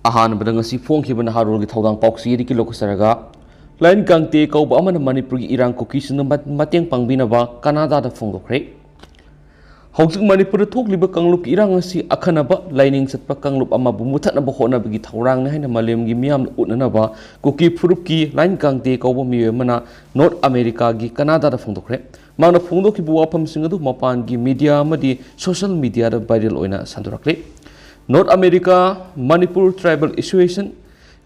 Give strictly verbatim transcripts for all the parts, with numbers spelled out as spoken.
ꯑꯍꯥꯟꯕꯗ ꯉꯁꯤ ꯐꯣꯡꯈꯤꯕ ꯅꯍꯥꯔꯣꯜꯒꯤ ꯊꯧꯗꯥꯡ ꯄꯥꯎꯆꯦꯗꯒꯤ ꯂꯧꯈꯠꯆꯔꯒ, ꯂꯥꯏꯟ ꯒꯥꯡꯇꯦ ꯀꯧꯕ ꯑꯃꯅ ꯃꯅꯤꯄꯨꯔꯒꯤ ꯏꯔꯥꯡ ꯀꯨꯀꯤꯁꯤꯡꯗ ꯃ-, ꯃꯇꯦꯡ ꯄꯥꯡꯕꯤꯅꯕ ꯀꯅꯥꯗꯥꯗ ꯐꯣꯡꯗꯣꯛꯈ꯭ꯔꯦ꯫ ꯍꯧꯖꯤꯛ ꯃꯅꯤꯄꯨꯔꯗ ꯊꯣꯛꯂꯤꯕ ꯀꯥꯡꯂꯨꯞꯀꯤ ꯏꯔꯥꯡ ꯑꯁꯤ ꯑꯈꯟꯅꯕ ꯂꯥꯏꯅꯤꯡ ꯆꯠꯄ ꯀꯥꯡꯂꯨꯞ ꯑꯃꯕꯨ ꯃꯨꯊꯠꯅꯕ ꯍꯣꯠꯅꯕꯒꯤ ꯊꯧꯔꯥꯡꯅꯤ ꯍꯥꯏꯅ ꯃꯥꯂꯦꯝꯒꯤ ꯃꯤꯌꯥꯝꯅ ꯎꯠꯅꯅꯕ ꯀꯨꯀꯤ ꯐꯨꯔꯨꯞꯀꯤ ꯂꯥꯏꯟ ꯒꯥꯡꯇꯦ ꯀꯧꯕ ꯃꯤꯑꯣꯏ ꯑꯃꯅ ꯅꯣꯔꯠ ꯑꯃꯦꯔꯤꯀꯥꯒꯤ ꯀꯅꯥꯗꯥꯗ ꯐꯣꯡꯗꯣꯛꯈ꯭ꯔꯦ꯫ ꯃꯍꯥꯛꯅ ꯐꯣꯡꯗꯣꯛꯈꯤꯕ ꯋꯥꯐꯝꯁꯤꯡ ꯑꯗꯨ ꯃꯄꯥꯟꯒꯤ ꯃꯤꯗꯤꯌꯥ ꯑꯃꯗꯤ ꯁꯣꯁꯤꯌꯦꯜ ꯃꯤꯗꯤꯌꯥꯗ ꯚꯥꯏꯔꯦꯜ ꯑꯣꯏꯅ ꯁꯟꯗꯣꯔꯛꯂꯤ꯫ North America Manipur tribal association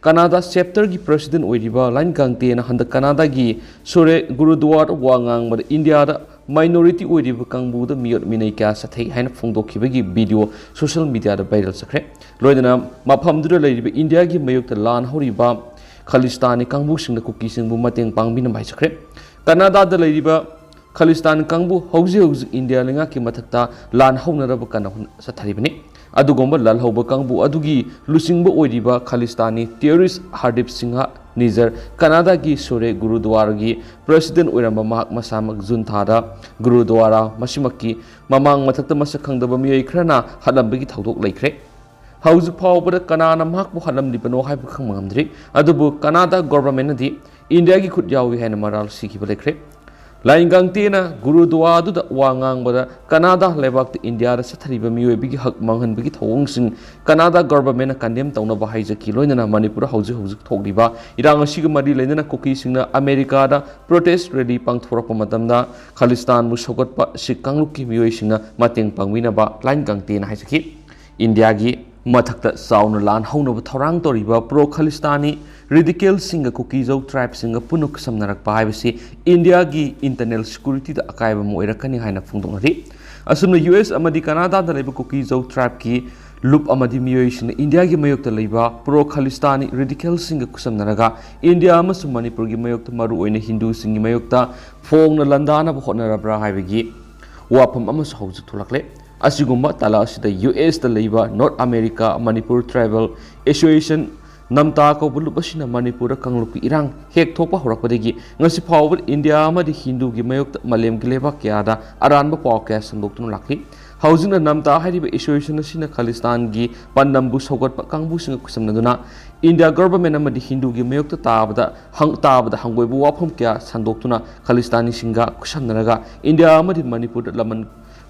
Canada ꯆꯦꯞꯇꯔꯒꯤ ꯄ꯭ꯔꯁꯤꯗꯦꯟ ꯑꯣꯏꯔꯤꯕ ꯂꯥꯏꯟ ꯒꯥꯡꯇꯦꯅ ꯍꯟꯗꯛ ꯀꯅꯥꯗꯥꯒꯤ ꯁꯣꯔꯦ ꯒꯨꯔꯨꯗ꯭ꯋꯥꯔ ꯋꯥ ꯉꯥꯡꯕꯗ ꯏꯟꯗꯤꯌꯥꯗ ꯃꯥꯏꯅꯣꯔꯤꯇꯤ ꯑꯣꯏꯔꯤꯕ ꯀꯥꯡꯕꯨꯗ ꯃꯤꯑꯣꯠ ꯃꯤꯅꯩ ꯀꯌꯥ ꯆꯠꯊꯩ ꯍꯥꯏꯅ ꯐꯣꯡꯗꯣꯛꯈꯤꯕꯒꯤ ꯚꯤꯗꯤꯑꯣ ꯁꯣꯁꯤꯌꯦꯜ ꯃꯤꯗꯤꯌꯥꯗ ꯚꯥꯏꯔꯦꯜ ꯆꯠꯈ꯭ꯔꯦ꯫ ꯂꯣꯏꯅꯅ ꯃꯐꯝꯗꯨꯗ ꯂꯩꯔꯤꯕ ꯏꯟꯗꯤꯌꯥꯒꯤ ꯃꯥꯌꯣꯛꯇ ꯂꯥꯟ ꯍꯧꯔꯤꯕ ꯈꯥꯂꯤꯁꯇꯥꯅꯤ ꯀꯥꯡꯕꯨꯁꯤꯡꯗ ꯀꯨꯀꯤꯁꯤꯡꯕꯨ ꯃꯇꯦꯡ ꯄꯥꯡꯕꯤꯅꯕ ꯍꯥꯏꯖꯈ꯭ꯔꯦ꯫ ꯀꯅꯥꯗꯥꯗ ꯂꯩꯔꯤꯕ ꯈꯥꯂꯤꯁꯇꯥꯟ ꯀꯥꯡꯕꯨ ꯍꯧꯖꯤꯛ ꯍꯧꯖꯤꯛ ꯏꯟꯗꯤꯌꯥ ꯂꯩꯉꯥꯛꯀꯤ ꯃꯊꯛꯇ ꯂꯥꯟ ꯍꯧꯅꯅꯕ ꯀꯟꯅ ꯍꯣꯠꯅ-, ꯆꯠꯊꯔꯤꯕꯅꯤ꯫ ꯑꯗꯨꯒꯨꯝꯕ ꯂꯥꯜꯍꯧꯕ ꯀꯥꯡꯕꯨ ꯑꯗꯨꯒꯤ ꯂꯨꯆꯤꯡꯕ ꯑꯣꯏꯔꯤꯕ ꯈꯥꯂꯤꯁꯇꯥꯅꯤ ꯇꯦꯔꯣꯔꯤꯁ ꯍꯔꯗꯤꯞ ꯁꯤꯡꯍ ꯅꯤꯖꯔ ꯀꯅꯥꯗꯥꯒꯤ ꯁꯣꯔꯦ ꯒꯨꯔꯨꯗ꯭ꯋꯥꯔꯥꯒꯤ ꯄ꯭ꯔꯁꯤꯗꯦꯟ ꯑꯣꯏꯔꯝꯕ ꯃꯍꯥꯛ ꯃꯁꯥꯃꯛ ꯖꯨꯟ ꯊꯥꯗ ꯒꯨꯔꯨꯗ꯭ꯋꯥꯔꯥ ꯃꯁꯤꯃꯛꯀꯤ ꯃꯃꯥꯡ ꯃꯊꯛꯇ ꯃꯁꯛ ꯈꯪꯗꯕ ꯃꯤꯑꯣꯏ ꯈꯔꯅ ꯍꯥꯠꯂꯝꯕꯒꯤ ꯊꯧꯗꯣꯛ ꯂꯩꯈ꯭ꯔꯦ꯫ ꯍꯧꯖꯤꯛ ꯐꯥꯎꯕꯗ ꯀꯅꯥꯅ ꯃꯍꯥꯛꯄꯨ ꯍꯥꯠꯂꯝꯂꯤꯕꯅꯣ ꯍꯥꯏꯕ ꯈꯪꯕ ꯉꯝꯗ꯭ꯔꯤ꯫ ꯑꯗꯨꯕꯨ ꯀꯅꯥꯗꯥ ꯒꯣꯚꯔꯟꯃꯦꯟꯠꯅꯗꯤ ꯏꯟꯗꯤꯌꯥꯒꯤ ꯈꯨꯠ ꯌꯥꯎꯏ ꯍꯥꯏꯅ ꯃꯔꯥꯜ ꯁꯤꯈꯤꯕ ꯂꯩꯈ꯭ꯔꯦ꯫ ꯂꯥꯏꯟ ꯒꯥꯡꯇꯦꯅ ꯒꯨꯔꯨꯗ꯭ꯋꯥꯔꯥꯗꯨꯗ ꯋꯥ ꯉꯥꯡꯕꯗ ꯀꯅꯥꯗꯥ ꯂꯩꯕꯥꯛꯇ ꯏꯟꯗꯤꯌꯥꯗ ꯆꯠꯊꯔꯤꯕ ꯃꯤꯑꯣꯏꯕꯒꯤ ꯍꯛ ꯃꯥꯡꯍꯟꯕꯒꯤ ꯊꯧꯑꯣꯡꯁꯤꯡ ꯀꯅꯥꯗꯥ ꯒꯣꯚꯔꯟꯃꯦꯟꯠꯅ ꯀꯟꯗꯦꯝ ꯇꯧꯅꯕ ꯍꯥꯏꯖꯈꯤ꯫ ꯂꯣꯏꯅꯅ ꯃꯅꯤꯄꯨꯔꯗ ꯍꯧꯖꯤꯛ ꯍꯧꯖꯤꯛ ꯊꯣꯛꯂꯤꯕ ꯏꯔꯥꯡ ꯑꯁꯤꯒ ꯃꯔꯤ ꯂꯩꯅꯅ ꯀꯨꯀꯤꯁꯤꯡꯅ ꯑꯃꯦꯔꯤꯀꯥꯗ ꯄ꯭ꯔꯣꯇꯦꯁ ꯔꯦꯂꯤ ꯄꯥꯡꯊꯣꯔꯛꯄ ꯃꯇꯝꯗ ꯈꯥꯂꯤꯁꯇꯥꯟꯕꯨ ꯁꯧꯒꯠꯄ ꯁꯤꯈ ꯀꯥꯡꯂꯨꯞꯀꯤ ꯃꯤꯑꯣꯏꯁꯤꯡꯅ ꯃꯇꯦꯡ ꯄꯥꯡꯕꯤꯅꯕ ꯂꯥꯏꯟ ꯒꯥꯡꯇꯦꯅ ꯍꯥꯏꯖꯈꯤ꯫ ꯏꯟꯗꯤꯌꯥꯒꯤ ꯃꯊꯛꯇ ꯆꯥꯎꯅ ꯂꯥꯟ ꯍꯧꯅꯕ ꯊꯧꯔꯥꯡ ꯇꯧꯔꯤꯕ ꯄ꯭ꯔꯣ ꯈꯥꯂꯤꯁꯇꯥꯅꯤ ꯔꯦꯗꯤꯀꯦꯜꯁꯤꯡꯒ ꯀꯨꯀꯤꯖꯧ ꯇ꯭ꯔꯥꯏꯕꯁꯤꯡꯒ ꯄꯨꯟꯅ ꯈꯨꯠꯁꯝꯅꯔꯛꯄ ꯍꯥꯏꯕꯁꯤ ꯏꯟꯗꯤꯌꯥꯒꯤ ꯏꯟꯇꯔꯅꯦꯜ ꯁꯦꯀ꯭ꯌꯨꯔꯤꯇꯤꯗ ꯑꯀꯥꯏꯕ ꯑꯃ ꯑꯣꯏꯔꯛꯀꯅꯤ ꯍꯥꯏꯅ ꯐꯣꯡꯗꯣꯛꯅꯔꯤ꯫ ꯑꯁꯨꯝꯅ ꯌꯨ ꯑꯦꯁ ꯑꯃꯗꯤ ꯀꯅꯥꯗꯥꯗ ꯂꯩꯕ ꯀꯨꯀꯤꯖꯧ ꯇ꯭ꯔꯥꯏꯕꯀꯤ ꯂꯨꯞ ꯑꯃꯗꯤ ꯃꯤꯑꯣꯏꯁꯤꯡꯅ ꯏꯟꯗꯤꯌꯥꯒꯤ ꯃꯥꯌꯣꯛꯇ ꯂꯩꯕ ꯄ꯭ꯔꯣ ꯈꯥꯂꯤꯁꯇꯥꯅꯤ ꯔꯦꯗꯤꯀꯦꯜꯁꯤꯡꯒ ꯈꯨꯠꯁꯝꯅꯔꯒ ꯏꯟꯗꯤꯌꯥ ꯑꯃꯁꯨꯡ ꯃꯅꯤꯄꯨꯔꯒꯤ ꯃꯥꯌꯣꯛꯇ, ꯃꯔꯨꯑꯣꯏꯅ ꯍꯤꯟꯗꯨꯁꯤꯡꯒꯤ ꯃꯥꯌꯣꯛꯇ ꯐꯣꯡꯅ ꯂꯥꯟꯗꯥꯅꯕ ꯍꯣꯠꯅꯔꯕ꯭ꯔꯥ ꯍꯥꯏꯕꯒꯤ ꯋꯥꯐꯝ ꯑꯃꯁꯨ ꯍꯧꯖꯤꯛ ꯊꯣꯛꯂꯛꯂꯦ꯫ ꯑꯁꯤꯒꯨꯝꯕ ꯇꯥꯂꯥ ꯑꯁꯤꯗ ꯌꯨ ꯑꯦꯁꯇ ꯂꯩꯕ North America Manipur tribal association ꯅꯝꯇꯥ ꯀꯧꯕ ꯂꯨꯞ ꯑꯁꯤꯅ ꯃꯅꯤꯄꯨꯔꯗ ꯀꯥꯡꯂꯨꯞꯀꯤ ꯏꯔꯥꯡ ꯍꯦꯛ ꯊꯣꯛꯄ ꯍꯧꯔꯛꯄꯗꯒꯤ ꯉꯁꯤ ꯐꯥꯎꯕꯗ ꯏꯟꯗꯤꯌꯥ ꯑꯃꯗꯤ ꯍꯤꯟꯗꯨꯒꯤ ꯃꯥꯌꯣꯛꯇ ꯃꯥꯂꯦꯝꯒꯤ ꯂꯩꯕꯥꯛ ꯀꯌꯥꯗ ꯑꯔꯥꯟꯕ ꯄꯥꯎ ꯀꯌꯥ ꯁꯟꯗꯣꯛꯇꯨꯅ ꯂꯥꯛꯂꯤ꯫ ꯍꯧꯖꯤꯛꯅ ꯅꯝꯇꯥ ꯍꯥꯏꯔꯤꯕ ꯑꯦꯁꯣꯁꯤꯌꯦꯁꯟ ꯑꯁꯤꯅ ꯈꯥꯂꯤꯁꯇꯥꯟꯒꯤ ꯄꯟꯗꯝꯕꯨ ꯁꯧꯒꯠꯄ ꯀꯥꯡꯕꯨꯁꯤꯡꯒ ꯈꯨꯠꯁꯝꯅꯗꯨꯅ ꯏꯟꯗꯤꯌꯥ ꯒꯚꯔꯟꯃꯦꯟꯠ ꯑꯃꯗꯤ ꯍꯤꯟꯗꯨꯒꯤ ꯃꯥꯌꯣꯛꯇ ꯇꯥꯕꯗ ꯍꯪ-, ꯇꯥꯕꯗ ꯍꯪꯒꯣꯏꯕ ꯋꯥꯐꯝ ꯀꯌꯥ ꯁꯟꯗꯣꯛꯇꯨꯅ ꯈꯥꯂꯤꯁꯇꯥꯅꯤꯁꯤꯡꯒ ꯈꯨꯠꯁꯝꯅꯔꯒ ꯏꯟꯗꯤꯌꯥ ꯑꯃꯗꯤ ꯃꯅꯤꯄꯨꯔꯗ ꯂꯃꯟ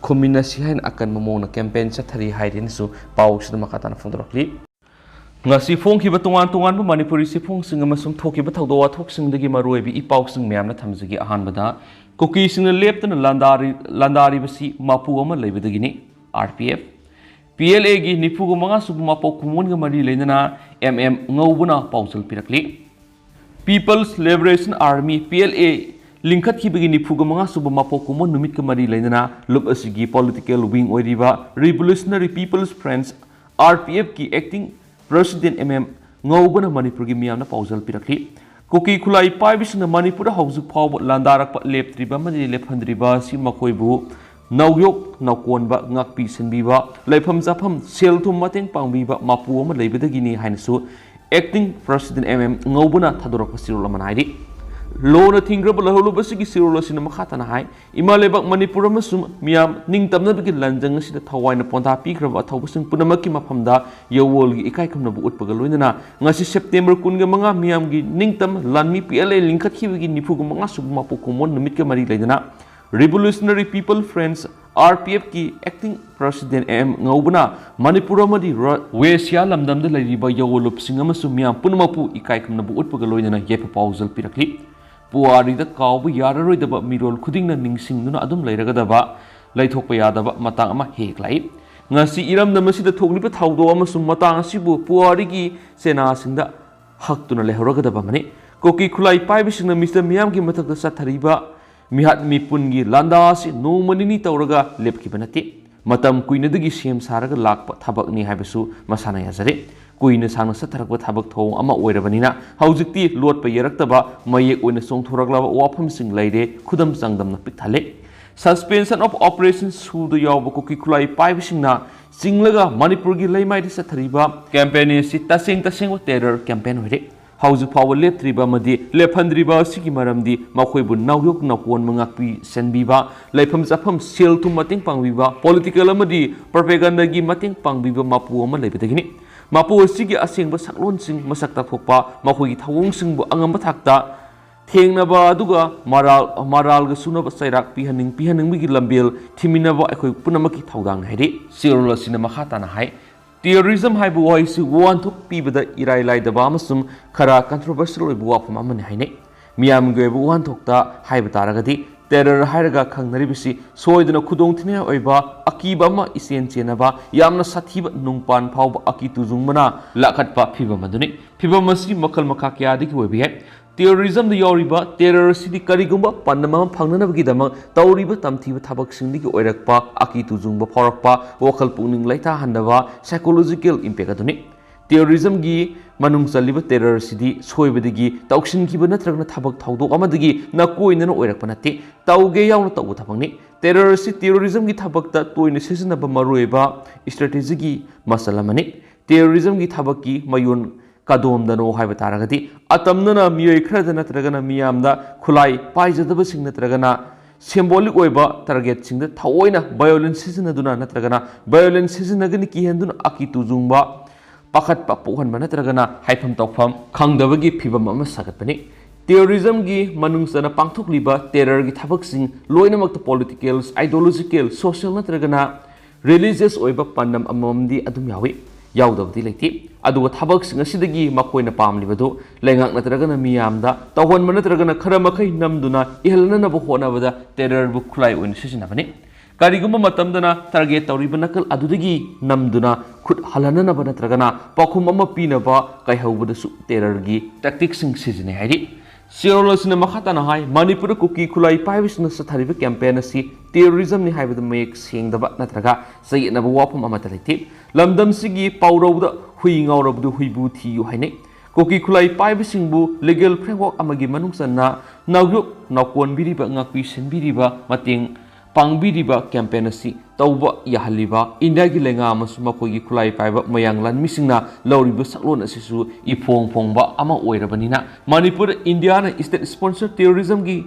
ꯈꯨꯝꯃꯤꯟꯅꯁꯤ ꯍꯥꯏꯅ ꯑꯀꯟꯕ ꯃꯑꯣꯡꯗ ꯀꯦꯝꯄꯦꯟ ꯆꯠꯊꯔꯤ ꯍꯥꯏꯗꯅꯁꯨ ꯄꯥꯎꯁꯤꯗ ꯃꯈꯥ ꯇꯥꯅ ꯐꯣꯡꯗꯣꯔꯛꯂꯤ꯫ ꯉꯁꯤ ꯐꯣꯡꯈꯤꯕ ꯇꯣꯉꯥꯟ ꯇꯣꯉꯥꯟꯕ ꯃꯅꯤꯄꯨꯔꯤ ꯆꯦꯐꯣꯡꯁꯤꯡ ꯑꯃꯁꯨꯡ ꯊꯣꯛꯈꯤꯕ ꯊꯧꯗꯣꯛ ꯋꯥꯊꯣꯛꯁꯤꯡꯗꯒꯤ ꯃꯔꯨꯑꯣꯏꯕ ꯏ ꯄꯥꯎꯁꯤꯡ ꯃꯌꯥꯝꯅ ꯊꯝꯖꯒꯦ꯫ ꯑꯍꯥꯟꯕꯗ, ꯀꯨꯀꯤꯁꯤꯡꯅ ꯂꯦꯞꯇꯅ ꯂꯥꯟꯗꯥꯔꯤ-, ꯂꯥꯟꯗꯥꯔꯤꯕꯁꯤ ꯃꯄꯨ ꯑꯃ ꯂꯩꯕꯗꯒꯤꯅꯤ꯫ R P F, P L ꯑꯦꯒꯤ ꯅꯤꯐꯨꯒ ꯃꯉꯥ ꯁꯨꯕ ꯃꯄꯣꯛ ꯀꯨꯝꯑꯣꯟꯒ ꯃꯔꯤ ꯂꯩꯅꯅ ꯑꯦꯝ ꯑꯦꯝ ꯉꯧꯕꯅ ꯄꯥꯎꯖꯦꯜ ꯄꯤꯔꯛꯂꯤ꯫ People's Liberation Army, P L A, ꯂꯤꯡꯈꯠꯈꯤꯕꯒꯤ ꯅꯤꯐꯨꯒ ꯃꯉꯥ ꯁꯨꯕ ꯃꯄꯣꯛ ꯀꯨꯝꯑꯣꯟ ꯅꯨꯃꯤꯠꯀ ꯃꯔꯤ ꯂꯩꯅꯅ ꯂꯨꯞ ꯑꯁꯤꯒꯤ political wing ꯑꯣꯏꯔꯤꯕ Revolutionary People's Front, R P ꯑꯦꯐꯀꯤ acting president ꯑꯦꯝ ꯑꯦꯝ ꯉꯧꯕꯅ ꯃꯅꯤꯄꯨꯔꯒꯤ ꯃꯤꯌꯥꯝꯅ ꯄꯥꯎꯖꯦꯜ ꯄꯤꯔꯛꯂꯤ꯫ ꯀꯨꯀꯤ ꯈꯨꯠꯂꯥꯏ ꯄꯥꯏꯕꯁꯤꯡꯅ ꯃꯅꯤꯄꯨꯔꯗ ꯍꯧꯖꯤꯛ ꯐꯥꯎꯕ ꯂꯥꯟꯗꯥꯔꯛꯄ ꯂꯦꯞꯇ꯭ꯔꯤꯕ ꯑꯃꯗꯤ ꯂꯦꯞꯍꯟꯗ꯭ꯔꯤꯕ ꯑꯁꯤ ꯃꯈꯣꯏꯕꯨ ꯅꯧꯌꯣꯛ ꯅꯧꯀꯣꯟꯕ, ꯉꯥꯛꯄꯤ ꯁꯦꯟꯕꯤꯕ, ꯂꯩꯐꯝ ꯆꯥꯐꯝ, ꯁꯦꯜ ꯊꯨꯝ ꯃꯇꯦꯡ ꯄꯥꯡꯕꯤꯕ ꯃꯄꯨ ꯑꯃ ꯂꯩꯕꯗꯒꯤꯅꯤ ꯍꯥꯏꯅꯁꯨ acting president ꯑꯦꯝ ꯑꯦꯝ ꯉꯧꯕꯅ ꯊꯥꯗꯣꯔꯛꯄ ꯆꯦꯔꯣꯜ ꯑꯃꯅ ꯍꯥꯏꯔꯤ꯫ ꯂꯣꯅ ꯊꯤꯡꯈ꯭ꯔꯕ ꯂꯧꯍꯧꯂꯨꯕ ꯑꯁꯤꯒꯤ ꯆꯦꯔꯣꯜ ꯑꯁꯤꯅ ꯃꯈꯥ ꯇꯥꯅ ꯍꯥꯏ, ꯏꯃꯥ ꯂꯩꯕꯥꯛ ꯃꯅꯤꯄꯨꯔ ꯑꯃꯁꯨꯡ ꯃꯤꯌꯥꯝ ꯅꯤꯡꯇꯝꯅꯕꯒꯤ ꯂꯟꯖꯪ ꯑꯁꯤꯗ ꯊꯋꯥꯏꯅ ꯄꯣꯟꯊꯥ ꯄꯤꯈ꯭ꯔꯕ ꯑꯊꯧꯕꯁꯤꯡ ꯄꯨꯝꯅꯃꯛꯀꯤ ꯃꯐꯝꯗ ꯌꯧꯋꯣꯜꯒꯤ ꯏꯀꯥꯏ ꯈꯨꯝꯅꯕ ꯎꯠꯄꯒ ꯂꯣꯏꯅꯅ ꯉꯁꯤ ꯁꯦꯞꯇꯦꯝꯕꯔ ꯀꯨꯟꯒ ꯃꯉꯥ ꯃꯤꯌꯥꯝꯒꯤ ꯅꯤꯡꯇꯝ ꯂꯥꯟꯃꯤ ꯄꯤ ꯑꯦꯜ ꯑꯦ ꯂꯤꯡꯈꯠꯈꯤꯕꯒꯤ ꯅꯤꯐꯨꯒ ꯃꯉꯥ ꯁꯨꯕ ꯃꯄꯣꯛ ꯀꯨꯝꯑꯣꯟ ꯅꯨꯃꯤꯠꯀ ꯃꯔꯤ ꯂꯩꯅꯅ Revolutionary People Friends, R P ꯑꯦꯐꯀꯤ acting president ꯑꯦꯝ ꯉꯧꯕꯅ ꯃꯅꯤꯄꯨꯔ ꯑꯃꯗꯤ ꯔ-, ꯋꯦꯁꯤꯌꯥ ꯂꯝꯗꯝꯗ ꯂꯩꯔꯤꯕ ꯌꯧꯋꯣꯜꯂꯨꯞꯁꯤꯡ ꯑꯃꯁꯨꯡ ꯃꯤꯌꯥꯝ ꯄꯨꯝꯅꯃꯛꯄꯨ ꯏꯀꯥꯏ ꯈꯨꯝꯅꯕ ꯎꯠꯄꯒ ꯂꯣꯏꯅꯅ ꯌꯥꯏꯐ ꯄꯥꯎꯖꯦꯜ ꯄꯤꯔꯛꯂꯤ꯫ ꯄꯨꯋꯥꯔꯤꯗ ꯀꯥꯎꯕ ꯌꯥꯔꯔꯣꯏꯗꯕ ꯃꯤꯔꯣꯜ ꯈꯨꯗꯤꯡꯅ ꯅꯤꯡꯁꯤꯡꯗꯨꯅ ꯑꯗꯨꯝ ꯂꯩꯔꯒꯗꯕ ꯂꯩꯊꯣꯛꯄ ꯌꯥꯗꯕ ꯃꯇꯥꯡ ꯑꯃ ꯍꯦꯛ ꯂꯥꯛꯏ꯫ ꯉꯁꯤ ꯏꯔꯝꯗꯝ ꯑꯁꯤꯗ ꯊꯣꯛꯂꯤꯕ ꯊꯧꯗꯣꯛ ꯑꯃꯁꯨꯡ ꯃꯇꯥꯡ ꯑꯁꯤꯕꯨ ꯄꯨꯋꯥꯔꯤꯒꯤ ꯆꯦꯅꯥꯁꯤꯡꯗ ꯍꯛꯇꯨꯅ ꯂꯩꯍꯧꯔꯒꯗꯕ ꯑꯃꯅꯤ꯫ ꯀꯨꯀꯤ ꯈꯨꯠꯂꯥꯏ ꯄꯥꯏꯕꯁꯤꯡꯅ ꯃꯤꯁꯇꯔ ꯃꯤꯌꯥꯝꯒꯤ ꯃꯊꯛꯇ ꯆꯠꯊꯔꯤꯕ ꯃꯤꯍꯥꯠ ꯃꯤꯄꯨꯟꯒꯤ ꯂꯥꯟꯗꯥ ꯑꯁꯤ ꯅꯣꯡꯃ ꯅꯤꯅꯤ ꯇꯧꯔꯒ ꯂꯦꯞꯈꯤꯕ ꯅꯠꯇꯦ꯫ ꯃꯇꯝ ꯀꯨꯏꯅꯗꯒꯤ ꯁꯦꯝ ꯁꯥꯔꯒ ꯂꯥꯛꯄ ꯊꯕꯛꯅꯤ ꯍꯥꯏꯕꯁꯨ ꯃꯁꯥꯅ ꯌꯥꯖꯔꯦ꯫ ꯀꯨꯏꯅ ꯁꯥꯡꯅ ꯆꯠꯊꯔꯛꯄ ꯊꯕꯛ ꯊꯧꯑꯣꯡ ꯑꯃ ꯑꯣꯏꯔꯕꯅꯤꯅ ꯍꯧꯖꯤꯛꯇꯤ ꯂꯣꯠꯄ ꯌꯥꯔꯛꯇꯕ ꯃꯌꯦꯛ ꯑꯣꯏꯅ ꯆꯣꯡꯊꯣꯔꯛꯂꯕ ꯋꯥꯐꯝꯁꯤꯡ ꯂꯩꯔꯦ, ꯈꯨꯗꯝ ꯆꯥꯡꯗꯝꯅ ꯄꯤꯛ ꯊꯜꯂꯦ꯫ Suspension of Operation ꯁꯨꯗ ꯌꯥꯎꯕ ꯀꯨꯀꯤ ꯈꯨꯠꯂꯥꯏ ꯄꯥꯏꯕꯁꯤꯡꯅ ꯆꯤꯡꯂꯒ ꯃꯅꯤꯄꯨꯔꯒꯤ ꯂꯩꯃꯥꯏꯗ ꯆꯠꯊꯔꯤꯕ campaign ꯑꯁꯤ ꯇꯁꯦꯡ ꯇꯁꯦꯡꯕ terror campaign ꯑꯣꯏꯔꯦ꯫ ꯍꯧꯖꯤꯛ ꯐꯥꯎꯕ ꯂꯦꯞꯇ꯭ꯔꯤꯕ ꯑꯃꯗꯤ ꯂꯦꯞꯍꯟꯗ꯭ꯔꯤꯕ ꯑꯁꯤꯒꯤ ꯃꯔꯝꯗꯤ ꯃꯈꯣꯏꯕꯨ ꯅꯥꯎꯌꯣꯛ ꯅꯥꯎꯀꯣꯟꯕ ꯉꯥꯛꯄꯤ ꯁꯦꯟꯕꯤꯕ, ꯂꯩꯐꯝ ꯆꯥꯐꯝ ꯁꯦꯜ ꯊꯨꯝ ꯃꯇꯦꯡ ꯄꯥꯡꯕꯤꯕ, ꯄꯣꯂꯤꯇꯤꯀꯦꯜ ꯑꯃꯗꯤ ꯄ꯭ꯔꯣꯄꯦꯒꯟꯗꯥꯒꯤ ꯃꯇꯦꯡ ꯄꯥꯡꯕꯤꯕ ꯃꯄꯨ ꯑꯃ ꯂꯩꯕꯗꯒꯤꯅꯤ꯫ ꯃꯄꯨ ꯑꯁꯤꯒꯤ ꯑꯁꯦꯡꯕ ꯁꯛꯂꯣꯟꯁꯤꯡ ꯃꯁꯛ ꯇꯥꯛꯊꯣꯛꯄ, ꯃꯈꯣꯏꯒꯤ ꯊꯧꯑꯣꯡꯁꯤꯡꯕꯨ ꯑꯉꯝꯕ ꯊꯥꯛꯇ ꯊꯦꯡꯅꯕ ꯑꯗꯨꯒ ꯃꯔꯥꯜ, ꯃꯔꯥꯜꯒ ꯁꯨꯅꯕ ꯆꯩꯔꯥꯛ ꯄꯤꯍꯟꯅꯤꯡ, ꯄꯤꯍꯟꯅꯤꯡꯕꯒꯤ ꯂꯝꯕꯦꯜ ꯊꯤꯃꯤꯟꯅꯕ ꯑꯩꯈꯣꯏ ꯄꯨꯝꯅꯃꯛꯀꯤ ꯊꯧꯗꯥꯡꯅꯤ ꯍꯥꯏꯔꯤ꯫ ꯆꯦꯔꯣꯜ ꯑꯁꯤꯅ ꯃꯈꯥ ꯇꯥꯅ ꯍꯥꯏ, ꯇꯦꯔꯣꯔꯤꯖꯝ ꯍꯥꯏꯕ ꯋꯥꯍꯩꯁꯤ ꯋꯥꯍꯟꯊꯣꯛ ꯄꯤꯕꯗ ꯏꯔꯥꯏ ꯂꯥꯏꯗꯕ ꯑꯃꯁꯨꯡ ꯈꯔ ꯀꯟꯇ꯭ꯔꯣꯚꯔꯁꯤꯌꯦꯜ ꯑꯣꯏꯕ ꯋꯥꯐꯝ ꯑꯃꯅꯤ ꯍꯥꯏꯅꯩ꯫ ꯃꯤꯌꯥꯝꯒꯤ ꯑꯣꯏꯕ ꯋꯥꯍꯟꯊꯣꯛꯇ ꯍꯥꯏꯕ ꯇꯥꯔꯒꯗꯤ, ꯇꯦꯔꯔ ꯍꯥꯏꯔꯒ ꯈꯪꯅꯔꯤꯕꯁꯤ ꯁꯣꯏꯗꯅ ꯈꯨꯗꯣꯡꯊꯤꯅꯤꯡꯉꯥꯏ ꯑꯣꯏꯕ, ꯑꯀꯤꯕ ꯑꯃ ꯏꯆꯦꯟ ꯆꯦꯟꯅꯕ, ꯌꯥꯝꯅ ꯁꯥꯊꯤꯕ, ꯅꯨꯡꯄꯥꯟ ꯐꯥꯎꯕ ꯑꯀꯤ ꯇꯨꯖꯨꯡꯕꯅ ꯂꯥꯛꯈꯠꯄ ꯐꯤꯚꯝ ꯑꯗꯨꯅꯤ꯫ ꯐꯤꯚꯝ ꯑꯁꯤ ꯃꯈꯜ ꯃꯈꯥ ꯀꯌꯥꯗꯒꯤ ꯑꯣꯏꯕ ꯌꯥꯏ꯫ ꯇꯦꯔꯣꯔꯤꯖꯝꯗ ꯌꯥꯎꯔꯤꯕ ꯇꯦꯔꯔ ꯑꯁꯤꯗꯤ ꯀꯔꯤꯒꯨꯝꯕ ꯄꯥꯟꯗꯝ ꯑꯃ ꯐꯪꯅꯅꯕꯒꯤꯗꯃꯛ ꯇꯧꯔꯤꯕ ꯇꯝꯊꯤꯕ ꯊꯕꯛꯁꯤꯡꯗꯒꯤ ꯑꯣꯏꯔꯛꯄ ꯑꯀꯤ ꯇꯨꯖꯨꯡꯕ ꯐꯥꯎꯔꯛꯄ, ꯋꯥꯈꯜ ꯄꯨꯛꯅꯤꯡ ꯂꯩꯇꯥꯍꯟꯗꯕ psychological impact ꯑꯗꯨꯅꯤ꯫ ꯇꯦꯔꯣꯔꯤꯖꯝꯒꯤ ꯃꯅꯨꯡ ꯆꯜꯂꯤꯕ ꯇꯦꯔꯔ ꯑꯁꯤꯗꯤ ꯁꯣꯏꯕꯗꯒꯤ ꯇꯧꯁꯤꯟꯈꯤꯕ ꯅꯠꯇ꯭ꯔꯒꯅ ꯊꯕꯛ ꯊꯧꯗꯣꯛ ꯑꯃꯗꯒꯤ ꯅꯀꯣꯏꯅꯅ ꯑꯣꯏꯔꯛꯄ ꯅꯠꯇꯦ, ꯇꯧꯒꯦ ꯌꯥꯎꯅ ꯇꯧꯕ ꯊꯕꯛꯅꯤ꯫ ꯇꯦꯔꯔ ꯑꯁꯤ ꯇꯦꯔꯣꯔꯤꯖꯝꯒꯤ ꯊꯕꯛꯇ ꯇꯣꯏꯅ ꯁꯤꯖꯤꯟꯅꯕ ꯃꯔꯨꯑꯣꯏꯕ ꯏꯁꯇ꯭ꯔꯦꯇꯦꯖꯤꯒꯤ ꯃꯆꯜ ꯑꯃꯅꯤ꯫ ꯇꯦꯔꯣꯔꯤꯖꯝꯒꯤ ꯊꯕꯛꯀꯤ ꯃꯌꯣꯟ ꯀꯗꯣꯝꯗꯅꯣ ꯍꯥꯏꯕ ꯇꯥꯔꯒꯗꯤ, ꯑꯇꯝꯅꯅ ꯃꯤꯑꯣꯏ ꯈꯔꯗ ꯅꯠꯇ꯭ꯔꯒꯅ ꯃꯤꯌꯥꯝꯗ ꯈꯨꯠꯂꯥꯏ ꯄꯥꯏꯖꯗꯕꯁꯤꯡ ꯅꯠꯇ꯭ꯔꯒꯅ ꯁꯦꯝꯕꯣꯂꯤꯛ ꯑꯣꯏꯕ ꯇꯥꯔꯒꯦꯠꯁꯤꯡꯗ ꯊꯑꯣꯏꯅ ꯚꯥꯏꯑꯣꯂꯦꯟꯁ ꯁꯤꯖꯤꯟꯅꯗꯨꯅ ꯅꯠꯇ꯭ꯔꯒꯅ ꯚꯥꯏꯑꯣꯂꯦꯟꯁ ꯁꯤꯖꯤꯟꯅꯒꯅꯤ ꯀꯤꯍꯟꯗꯨꯅ ꯑꯀꯤ ꯇꯨꯖꯨꯡꯕ, ꯄꯥꯈꯠꯄ ꯄꯣꯛꯍꯟꯕ ꯅꯠꯇ꯭ꯔꯒꯅ ꯍꯥꯏꯐꯝ ꯇꯧꯐꯝ ꯈꯪꯗꯕꯒꯤ ꯐꯤꯚꯝ ꯑꯃ ꯁꯥꯒꯠꯄꯅꯤ꯫ ꯇꯦꯔꯣꯔꯤꯖꯝꯒꯤ ꯃꯅꯨꯡ ꯆꯟꯅ ꯄꯥꯡꯊꯣꯛꯂꯤꯕ ꯇꯦꯔꯔꯒꯤ ꯊꯕꯛꯁꯤꯡ ꯂꯣꯏꯅꯃꯛꯇ ꯄꯣꯂꯤꯇꯤꯀꯦꯜ, ꯑꯥꯏꯗꯤꯌꯣꯂꯣꯖꯤꯀꯦꯜ, ꯁꯣꯁꯤꯌꯦꯜ ꯅꯠꯇ꯭ꯔꯒꯅ ꯔꯤꯂꯤꯖꯤꯌꯁ ꯑꯣꯏꯕ ꯄꯥꯟꯗꯝ ꯑꯃꯃꯝꯗꯤ ꯑꯗꯨꯝ ꯌꯥꯎꯏ, ꯌꯥꯎꯗꯕꯗꯤ ꯂꯩꯇꯦ꯫ ꯑꯗꯨꯒ ꯊꯕꯛꯁꯤꯡ ꯑꯁꯤꯗꯒꯤ ꯃꯈꯣꯏꯅ ꯄꯥꯝꯂꯤꯕꯗꯨ ꯂꯩꯉꯥꯛ ꯅꯠꯇ꯭ꯔꯒꯅ ꯃꯤꯌꯥꯝꯗ ꯇꯧꯍꯟꯕ ꯅꯠꯇ꯭ꯔꯒꯅ ꯈꯔ ꯃꯈꯩ ꯅꯝꯗꯨꯅ ꯏꯍꯜꯅꯅꯕ ꯍꯣꯠꯅꯕꯗ ꯇꯦꯔꯔꯕꯨ ꯈꯨꯠꯂꯥꯏ ꯑꯣꯏꯅ ꯁꯤꯖꯤꯟꯅꯕꯅꯤ꯫ ꯀꯔꯤꯒꯨꯝꯕ ꯃꯇꯝꯗꯅ ꯇꯥꯔꯒꯦꯠ ꯇꯧꯔꯤꯕ ꯅꯥꯀꯜ ꯑꯗꯨꯗꯒꯤ ꯅꯝꯗꯨꯅ ꯈꯨꯠ ꯍꯜꯍꯟꯅꯅꯕ ꯅꯠꯇ꯭ꯔꯒꯅ ꯄꯥꯎꯈꯨꯝ ꯑꯃ ꯄꯤꯅꯕ ꯀꯥꯏꯍꯧꯕꯗꯁꯨ ꯇꯦꯔꯔꯒꯤ ꯇꯦꯛꯇꯤꯛꯁꯤꯡ ꯁꯤꯖꯤꯟꯅꯩ ꯍꯥꯏꯔꯤ꯫ ꯆꯦꯔꯣꯜ ꯑꯁꯤꯅ ꯃꯈꯥ ꯇꯥꯅ ꯍꯥꯏ, ꯃꯅꯤꯄꯨꯔꯗ ꯀꯨꯀꯤ ꯈꯨꯠꯂꯥꯏ ꯄꯥꯏꯕꯁꯤꯡꯅ ꯆꯠꯊꯔꯤꯕ ꯀꯦꯝꯄꯦꯟ ꯑꯁꯤ ꯇꯦꯔꯣꯔꯤꯖꯝꯅꯤ ꯍꯥꯏꯕꯗ ꯃꯌꯦꯛ ꯁꯦꯡꯗꯕ ꯅꯠꯇ꯭ꯔꯒ ꯆꯌꯦꯠꯅꯕ ꯋꯥꯐꯝ ꯑꯃꯠꯇ ꯂꯩꯇꯦ꯫ ꯂꯝꯗꯝꯁꯤꯒꯤ ꯄꯥꯎꯔꯧꯗ "ꯍꯨꯏ ꯉꯥꯎꯔꯕꯗꯨ ꯍꯨꯏꯕꯨ ꯊꯤꯌꯨ" ꯍꯥꯏꯅꯩ꯫ ꯀꯨꯀꯤ ꯈꯨꯠꯂꯥꯏ ꯄꯥꯏꯕꯁꯤꯡꯕꯨ ꯂꯤꯒꯦꯜ ꯐ꯭ꯔꯦꯝꯋꯥꯔꯛ ꯑꯃꯒꯤ ꯃꯅꯨꯡ ꯆꯟꯅ ꯅꯥꯎꯌꯣꯛ ꯅꯥꯎꯀꯣꯟꯕꯤꯔꯤꯕ, ꯉꯥꯛꯄꯤ ꯁꯦꯟꯕꯤꯔꯤꯕ, ꯃꯇꯦꯡ ꯄꯥꯡꯕꯤꯔꯤꯕ ꯀꯦꯝꯄꯦꯟ ꯑꯁꯤ ꯇꯧꯕ ꯌꯥꯍꯜꯂꯤꯕ ꯏꯟꯗꯤꯌꯥꯒꯤ ꯂꯩꯉꯥꯛ ꯑꯃꯁꯨꯡ ꯃꯈꯣꯏꯒꯤ ꯈꯨꯠꯂꯥꯏ ꯄꯥꯏꯕ ꯃꯌꯥꯡ ꯂꯥꯟꯃꯤꯁꯤꯡꯅ ꯂꯧꯔꯤꯕ ꯁꯛꯂꯣꯟ ꯑꯁꯤꯁꯨ ꯏꯐꯣꯡ ꯐꯣꯡꯕ ꯑꯃ ꯑꯣꯏꯔꯕꯅꯤꯅ, ꯃꯅꯤꯄꯨꯔꯗ ꯏꯟꯗꯤꯌꯥꯅ state sponsor terrorismꯒꯤ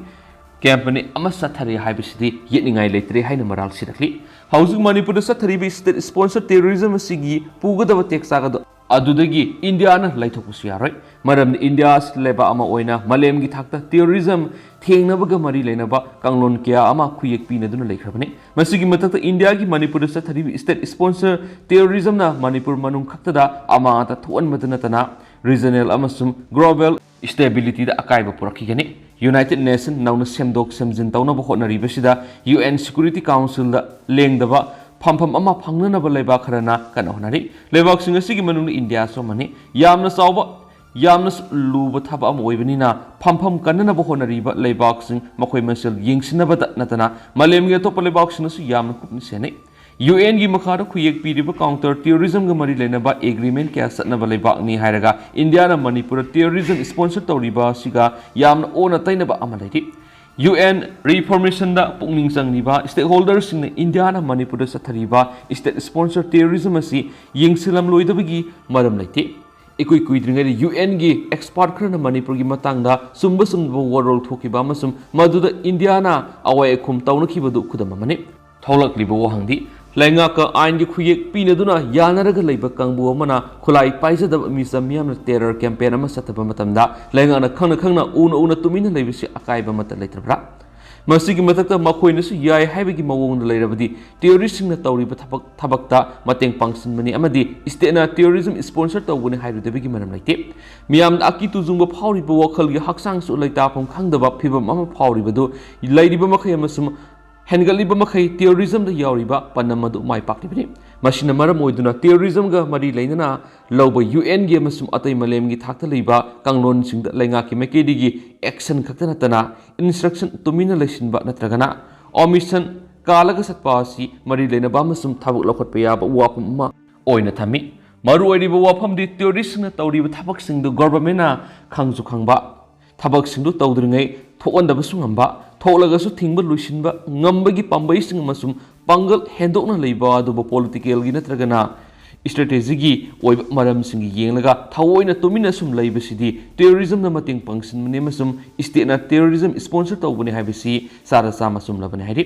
ꯀꯦꯝꯄꯦꯟ ꯑꯃ ꯆꯠꯊꯔꯤ ꯍꯥꯏꯕꯁꯤꯗꯤ ꯌꯦꯠꯅꯤꯡꯉꯥꯏ ꯂꯩꯇ꯭ꯔꯦ ꯍꯥꯏꯅ ꯃꯔꯥꯜ ꯁꯤꯔꯛꯂꯤ꯫ ꯍꯧꯖꯤꯛ ꯃꯅꯤꯄꯨꯔꯗ ꯆꯠꯊꯔꯤꯕ state sponsor terrorism ꯑꯁꯤꯒꯤ ꯄꯨꯒꯗꯕ ꯇꯦꯛꯆꯥꯛ ꯑꯗꯨ ꯑꯗꯨꯗꯒꯤ ꯏꯟꯗꯤꯌꯥꯅ ꯂꯩꯊꯣꯛꯄꯁꯨ ꯌꯥꯔꯣꯏ꯫ ꯃꯔꯝꯗꯤ ꯏꯟꯗꯤꯌꯥ ꯑꯁꯤ ꯂꯩꯕꯥꯛ ꯑꯃ ꯑꯣꯏꯅ ꯃꯥꯂꯦꯝꯒꯤ ꯊꯥꯛꯇ terrorism ꯊꯦꯡꯅꯕꯒ ꯃꯔꯤ ꯂꯩꯅꯕ ꯀꯥꯡꯂꯣꯟ ꯀꯌꯥ ꯑꯃ ꯈꯨꯌꯦꯛ ꯄꯤꯅꯗꯨꯅ ꯂꯩꯈ꯭ꯔꯕꯅꯤ꯫ ꯃꯁꯤꯒꯤ ꯃꯊꯛꯇ ꯏꯟꯗꯤꯌꯥꯒꯤ ꯃꯅꯤꯄꯨꯔꯗ ꯆꯠꯊꯔꯤꯕ state sponsor terrorismꯅ ꯃꯅꯤꯄꯨꯔ ꯃꯅꯨꯡ ꯈꯛꯇꯗ ꯑꯃꯥꯡ ꯑꯇꯥ ꯊꯣꯛꯍꯟꯕꯗ ꯅꯠꯇꯅ regional ꯑꯃꯁꯨꯡ global stabilityꯗ ꯑꯀꯥꯏꯕ ꯄꯨꯔꯛꯈꯤꯒꯅꯤ꯫ United Nation ꯅꯧꯅ ꯁꯦꯝꯗꯣꯛ ꯁꯦꯝꯖꯤꯟ ꯇꯧꯅꯕ ꯍꯣꯠꯅꯔꯤꯕꯁꯤꯗ U N Security Councilꯗ ꯂꯦꯡꯗꯕ ꯐꯝꯐꯝ ꯑꯃ ꯐꯪꯅꯅꯕ ꯂꯩꯕꯥꯛ ꯈꯔꯅ ꯀꯟꯅ ꯍꯣꯠꯅꯔꯤ꯫ ꯂꯩꯕꯥꯛꯁꯤꯡ ꯑꯁꯤꯒꯤ ꯃꯅꯨꯡꯗ ꯏꯟꯗꯤꯌꯥꯁꯨ ꯑꯃꯅꯤ꯫ ꯌꯥꯝꯅ ꯆꯥꯎꯕ, ꯌꯥꯝꯅ ꯂꯨꯕ ꯊꯕꯛ ꯑꯃ ꯑꯣꯏꯕꯅꯤꯅ ꯐꯝꯐꯝ ꯀꯟꯅꯅꯕ ꯍꯣꯠꯅꯔꯤꯕ ꯂꯩꯕꯥꯛꯁꯤꯡ ꯃꯈꯣꯏ ꯃꯁꯦꯜ ꯌꯦꯡꯁꯤꯟꯅꯕꯗ ꯅꯠꯇꯅ ꯃꯥꯂꯦꯝꯒꯤ ꯑꯇꯣꯞꯄ ꯂꯩꯕꯥꯛꯁꯤꯡꯅꯁꯨ ꯌꯥꯝꯅ ꯀꯨꯞꯅ ꯁꯦꯟꯅꯩ꯫ U Nꯒꯤ ꯃꯈꯥꯗ ꯈꯨꯌꯦꯛ ꯄꯤꯔꯤꯕ counter terrorismꯒ ꯃꯔꯤ ꯂꯩꯅꯕ agreement ꯀꯌꯥ ꯆꯠꯅꯕ ꯂꯩꯕꯥꯛꯅꯤ ꯍꯥꯏꯔꯒ ꯏꯟꯗꯤꯌꯥꯅ ꯃꯅꯤꯄꯨꯔꯗ terrorism sponsor ꯇꯧꯔꯤꯕ ꯑꯁꯤꯒ ꯌꯥꯝꯅ ꯑꯣꯟꯅ ꯇꯩꯅꯕ ꯑꯃ ꯂꯩꯔꯤ꯫ U N reformationꯗ ꯄꯨꯛꯅꯤꯡ ꯆꯪꯂꯤꯕ stakeholderꯁꯤꯡꯅ ꯏꯟꯗꯤꯌꯥꯅ ꯃꯅꯤꯄꯨꯔꯗ ꯆꯠꯊꯔꯤꯕ state sponsor terrorism ꯑꯁꯤ ꯌꯦꯡꯁꯤꯜꯂꯝꯂꯣꯏꯗꯕꯒꯤ ꯃꯔꯝ ꯂꯩꯇꯦ꯫ ꯏꯀꯨꯏ ꯀꯨꯏꯗ꯭ꯔꯤꯉꯩꯗ U Nꯒꯤ expert ꯈꯔꯅ ꯃꯅꯤꯄꯨꯔꯒꯤ ꯃꯇꯥꯡꯗ ꯆꯨꯝꯕ ꯆꯨꯝꯗꯕ ꯋꯥꯔꯣꯜ ꯊꯣꯛꯈꯤꯕ ꯑꯃꯁꯨꯡ ꯃꯗꯨꯗ ꯏꯟꯗꯤꯌꯥꯅ ꯑꯋꯥꯏ ꯑꯈꯨꯝ ꯇꯧꯅꯈꯤꯕꯗꯨ ꯈꯨꯗꯝ ꯑꯃꯅꯤ꯫ ꯊꯣꯛꯂꯛꯂꯤꯕ ꯋꯥꯍꯪꯗꯤ, ꯂꯩꯉꯥꯛꯀ ꯑꯥꯏꯟꯒꯤ ꯈꯨꯌꯦꯛ ꯄꯤꯅꯗꯨꯅ ꯌꯥꯅꯔꯒ ꯂꯩꯕ ꯀꯥꯡꯕꯨ ꯑꯃꯅ ꯈꯨꯠꯂꯥꯏ ꯄꯥꯏꯖꯗꯕ ꯃꯤꯆꯝ ꯃꯤꯌꯥꯝꯅ terror campaign ꯑꯃ ꯆꯠꯊꯕ ꯃꯇꯝꯗ ꯂꯩꯉꯥꯛꯅ ꯈꯪꯅ ꯈꯪꯅ ꯎꯅ ꯎꯅ ꯇꯨꯃꯤꯟꯅ ꯂꯩꯕꯁꯤ ꯑꯀꯥꯏꯕ ꯑꯃꯠꯇ ꯂꯩꯇ꯭ꯔꯕ꯭ꯔꯥ? ꯃꯁꯤꯒꯤ ꯃꯊꯛꯇ ꯃꯈꯣꯏꯅꯁꯨ ꯌꯥꯏ ꯍꯥꯏꯕꯒꯤ ꯃꯑꯣꯡꯗ ꯂꯩꯔꯕꯗꯤ terroristꯁꯤꯡꯅ ꯇꯧꯔꯤꯕ ꯊꯕꯛ, ꯊꯕꯛꯇ ꯃꯇꯦꯡ ꯄꯥꯡꯁꯤꯟꯕꯅꯤ ꯑꯃꯗꯤ stateꯅ terrorism sponsor ꯇꯧꯕꯅꯤ ꯍꯥꯏꯔꯨꯗꯕꯒꯤ ꯃꯔꯝ ꯂꯩꯇꯦ꯫ ꯃꯤꯌꯥꯝꯗ ꯑꯀꯤ ꯇꯨꯖꯨꯡꯕ ꯐꯥꯎꯔꯤꯕ ꯋꯥꯈꯜꯒꯤ ꯍꯛꯆꯥꯡꯁꯨ ꯂꯩꯇꯥꯐꯝ ꯈꯪꯗꯕ ꯐꯤꯕꯝ ꯑꯃ ꯐꯥꯎꯔꯤꯕꯗꯨ ꯂꯩꯔꯤꯕ ꯃꯈꯩ ꯑꯃꯁꯨꯡ ꯍꯦꯟꯒꯠꯂꯤꯕ ꯃꯈꯩ terrorismꯗ ꯌꯥꯎꯔꯤꯕ ꯄꯥꯟꯗꯝ ꯑꯗꯨ ꯃꯥꯏ ꯄꯥꯛꯂꯤꯕꯅꯤ꯫ ꯃꯁꯤꯅ ꯃꯔꯝ ꯑꯣꯏꯗꯨꯅ terrorismꯒ ꯃꯔꯤ ꯂꯩꯅꯅ ꯂꯧꯕ U Nꯒꯤ ꯑꯃꯁꯨꯡ ꯑꯇꯩ ꯃꯥꯂꯦꯝꯒꯤ ꯊꯥꯛꯇ ꯂꯩꯕ ꯀꯥꯡꯂꯣꯟꯁꯤꯡꯗ ꯂꯩꯉꯥꯛꯀꯤ ꯃꯥꯏꯀꯩꯗꯒꯤ action ꯈꯛꯇ ꯅꯠꯇꯅ instruction ꯇꯨꯃꯤꯟꯅ ꯂꯩꯁꯤꯟꯕ ꯅꯠꯇ꯭ꯔꯒꯅ omission ꯀꯥꯜꯂꯒ ꯆꯠꯄ ꯑꯁꯤ ꯃꯔꯤ ꯂꯩꯅꯕ ꯑꯃꯁꯨꯡ ꯊꯕꯛ ꯂꯧꯈꯠꯄ ꯌꯥꯕ ꯋꯥꯐꯝ ꯑꯃ ꯑꯣꯏꯅ ꯊꯝꯃꯤ꯫ ꯃꯔꯨꯑꯣꯏꯔꯤꯕ ꯋꯥꯐꯝꯗꯤ terroristꯁꯤꯡꯅ ꯇꯧꯔꯤꯕ ꯊꯕꯛꯁꯤꯡꯗꯨ governmentꯅ ꯈꯪꯁꯨ ꯈꯪꯕ, ꯊꯕꯛꯁꯤꯡꯗꯨ ꯇꯧꯗ꯭ꯔꯤꯉꯩ ꯊꯣꯛꯍꯟꯗꯕꯁꯨ ꯉꯝꯕ, ꯊꯣꯛꯂꯒꯁꯨ ꯊꯤꯡꯕ ꯂꯣꯏꯁꯤꯟꯕ ꯉꯝꯕꯒꯤ ꯄꯥꯝꯕꯩꯁꯤꯡ ꯑꯃꯁꯨꯡ ꯄꯥꯡꯒꯜ ꯍꯦꯟꯗꯣꯛꯅ ꯂꯩꯕ, ꯑꯗꯨꯕꯨ ꯄꯣꯂꯤꯇꯤꯀꯦꯜꯒꯤ ꯅꯠꯇ꯭ꯔꯒꯅ ꯏꯁꯇ꯭ꯔꯦꯇꯦꯖꯤꯒꯤ ꯑꯣꯏꯕ ꯃꯔꯝꯁꯤꯡꯒꯤ ꯌꯦꯡꯂꯒ ꯊꯑꯣꯏꯅ ꯇꯨꯃꯤꯟꯅ ꯁꯨꯝ ꯂꯩꯕꯁꯤꯗꯤ ꯇꯦꯔꯣꯔꯤꯖꯝꯅ ꯃꯇꯦꯡ ꯄꯥꯡꯁꯤꯟꯕꯅꯤ ꯑꯃꯁꯨꯡ ꯏꯁꯇꯦꯠꯅ ꯇꯦꯔꯣꯔꯤꯖꯝ ꯏꯁꯄꯣꯟꯁꯔ ꯇꯧꯕꯅꯤ ꯍꯥꯏꯕꯁꯤ ꯆꯥꯗ ꯆꯥꯝꯃ ꯆꯨꯝꯂꯕꯅꯤ ꯍꯥꯏꯔꯤ꯫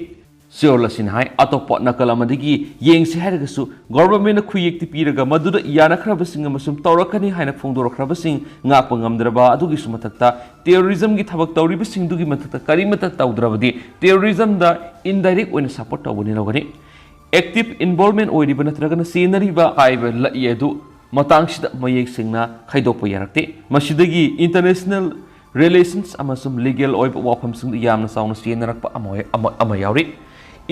ꯁꯤꯌꯣꯔ ꯂꯁꯤꯟ ꯍꯥꯏ, ꯑꯇꯣꯞꯄ ꯅꯥꯀꯜ ꯑꯃꯗꯒꯤ ꯌꯦꯡꯁꯤ ꯍꯥꯏꯔꯒꯁꯨ ꯒꯣꯚꯔꯟꯃꯦꯟꯠꯅ ꯈꯨꯌꯦꯛꯇꯤ ꯄꯤꯔꯒ ꯃꯗꯨꯗ ꯌꯥꯅꯈ꯭ꯔꯕꯁꯤꯡ ꯑꯃꯁꯨꯡ ꯇꯧꯔꯛꯀꯅꯤ ꯍꯥꯏꯅ ꯐꯣꯡꯗꯣꯔꯛꯈ꯭ꯔꯕꯁꯤꯡ ꯉꯥꯛꯄ ꯉꯝꯗ꯭ꯔꯕ ꯑꯗꯨꯒꯤꯁꯨ ꯃꯊꯛꯇ ꯇꯦꯔꯣꯔꯤꯖꯝꯒꯤ ꯊꯕꯛ ꯇꯧꯔꯤꯕꯁꯤꯡꯗꯨꯒꯤ ꯃꯊꯛꯇ ꯀꯔꯤꯃꯠꯇ ꯇꯧꯗ꯭ꯔꯕꯗꯤ ꯇꯦꯔꯣꯔꯤꯖꯝꯗ ꯏꯟꯗꯥꯏꯔꯦꯛ ꯑꯣꯏꯅ ꯁꯄꯣꯔꯠ ꯇꯧꯕꯅꯤ ꯂꯧꯒꯅꯤ꯫ ꯑꯦꯛꯇꯤꯚ ꯏꯟꯚꯣꯜꯚꯃꯦꯟꯠ ꯑꯣꯏꯔꯤꯕ ꯅꯠꯇ꯭ꯔꯒꯅ ꯆꯦꯟꯅꯔꯤꯕ ꯍꯥꯏꯕ ꯂꯛꯏ ꯑꯗꯨ ꯃꯇꯥꯡꯁꯤꯗ ꯃꯌꯦꯛ ꯁꯦꯡꯅ ꯈꯥꯏꯗꯣꯛꯄ ꯌꯥꯔꯛꯇꯦ꯫ ꯃꯁꯤꯗꯒꯤ ꯏꯟꯇꯔꯅꯦꯁꯅꯦꯜ ꯔꯤꯂꯦꯁꯟꯁ ꯑꯃꯁꯨꯡ ꯂꯤꯒꯦꯜ ꯑꯣꯏꯕ ꯋꯥꯐꯝꯁꯤꯡꯗ ꯌꯥꯝꯅ ꯆꯥꯎꯅ ꯆꯦꯟꯅꯔꯛꯄ ꯑꯃ, ꯑꯃ, ꯑꯃ ꯌꯥꯎꯔꯤ꯫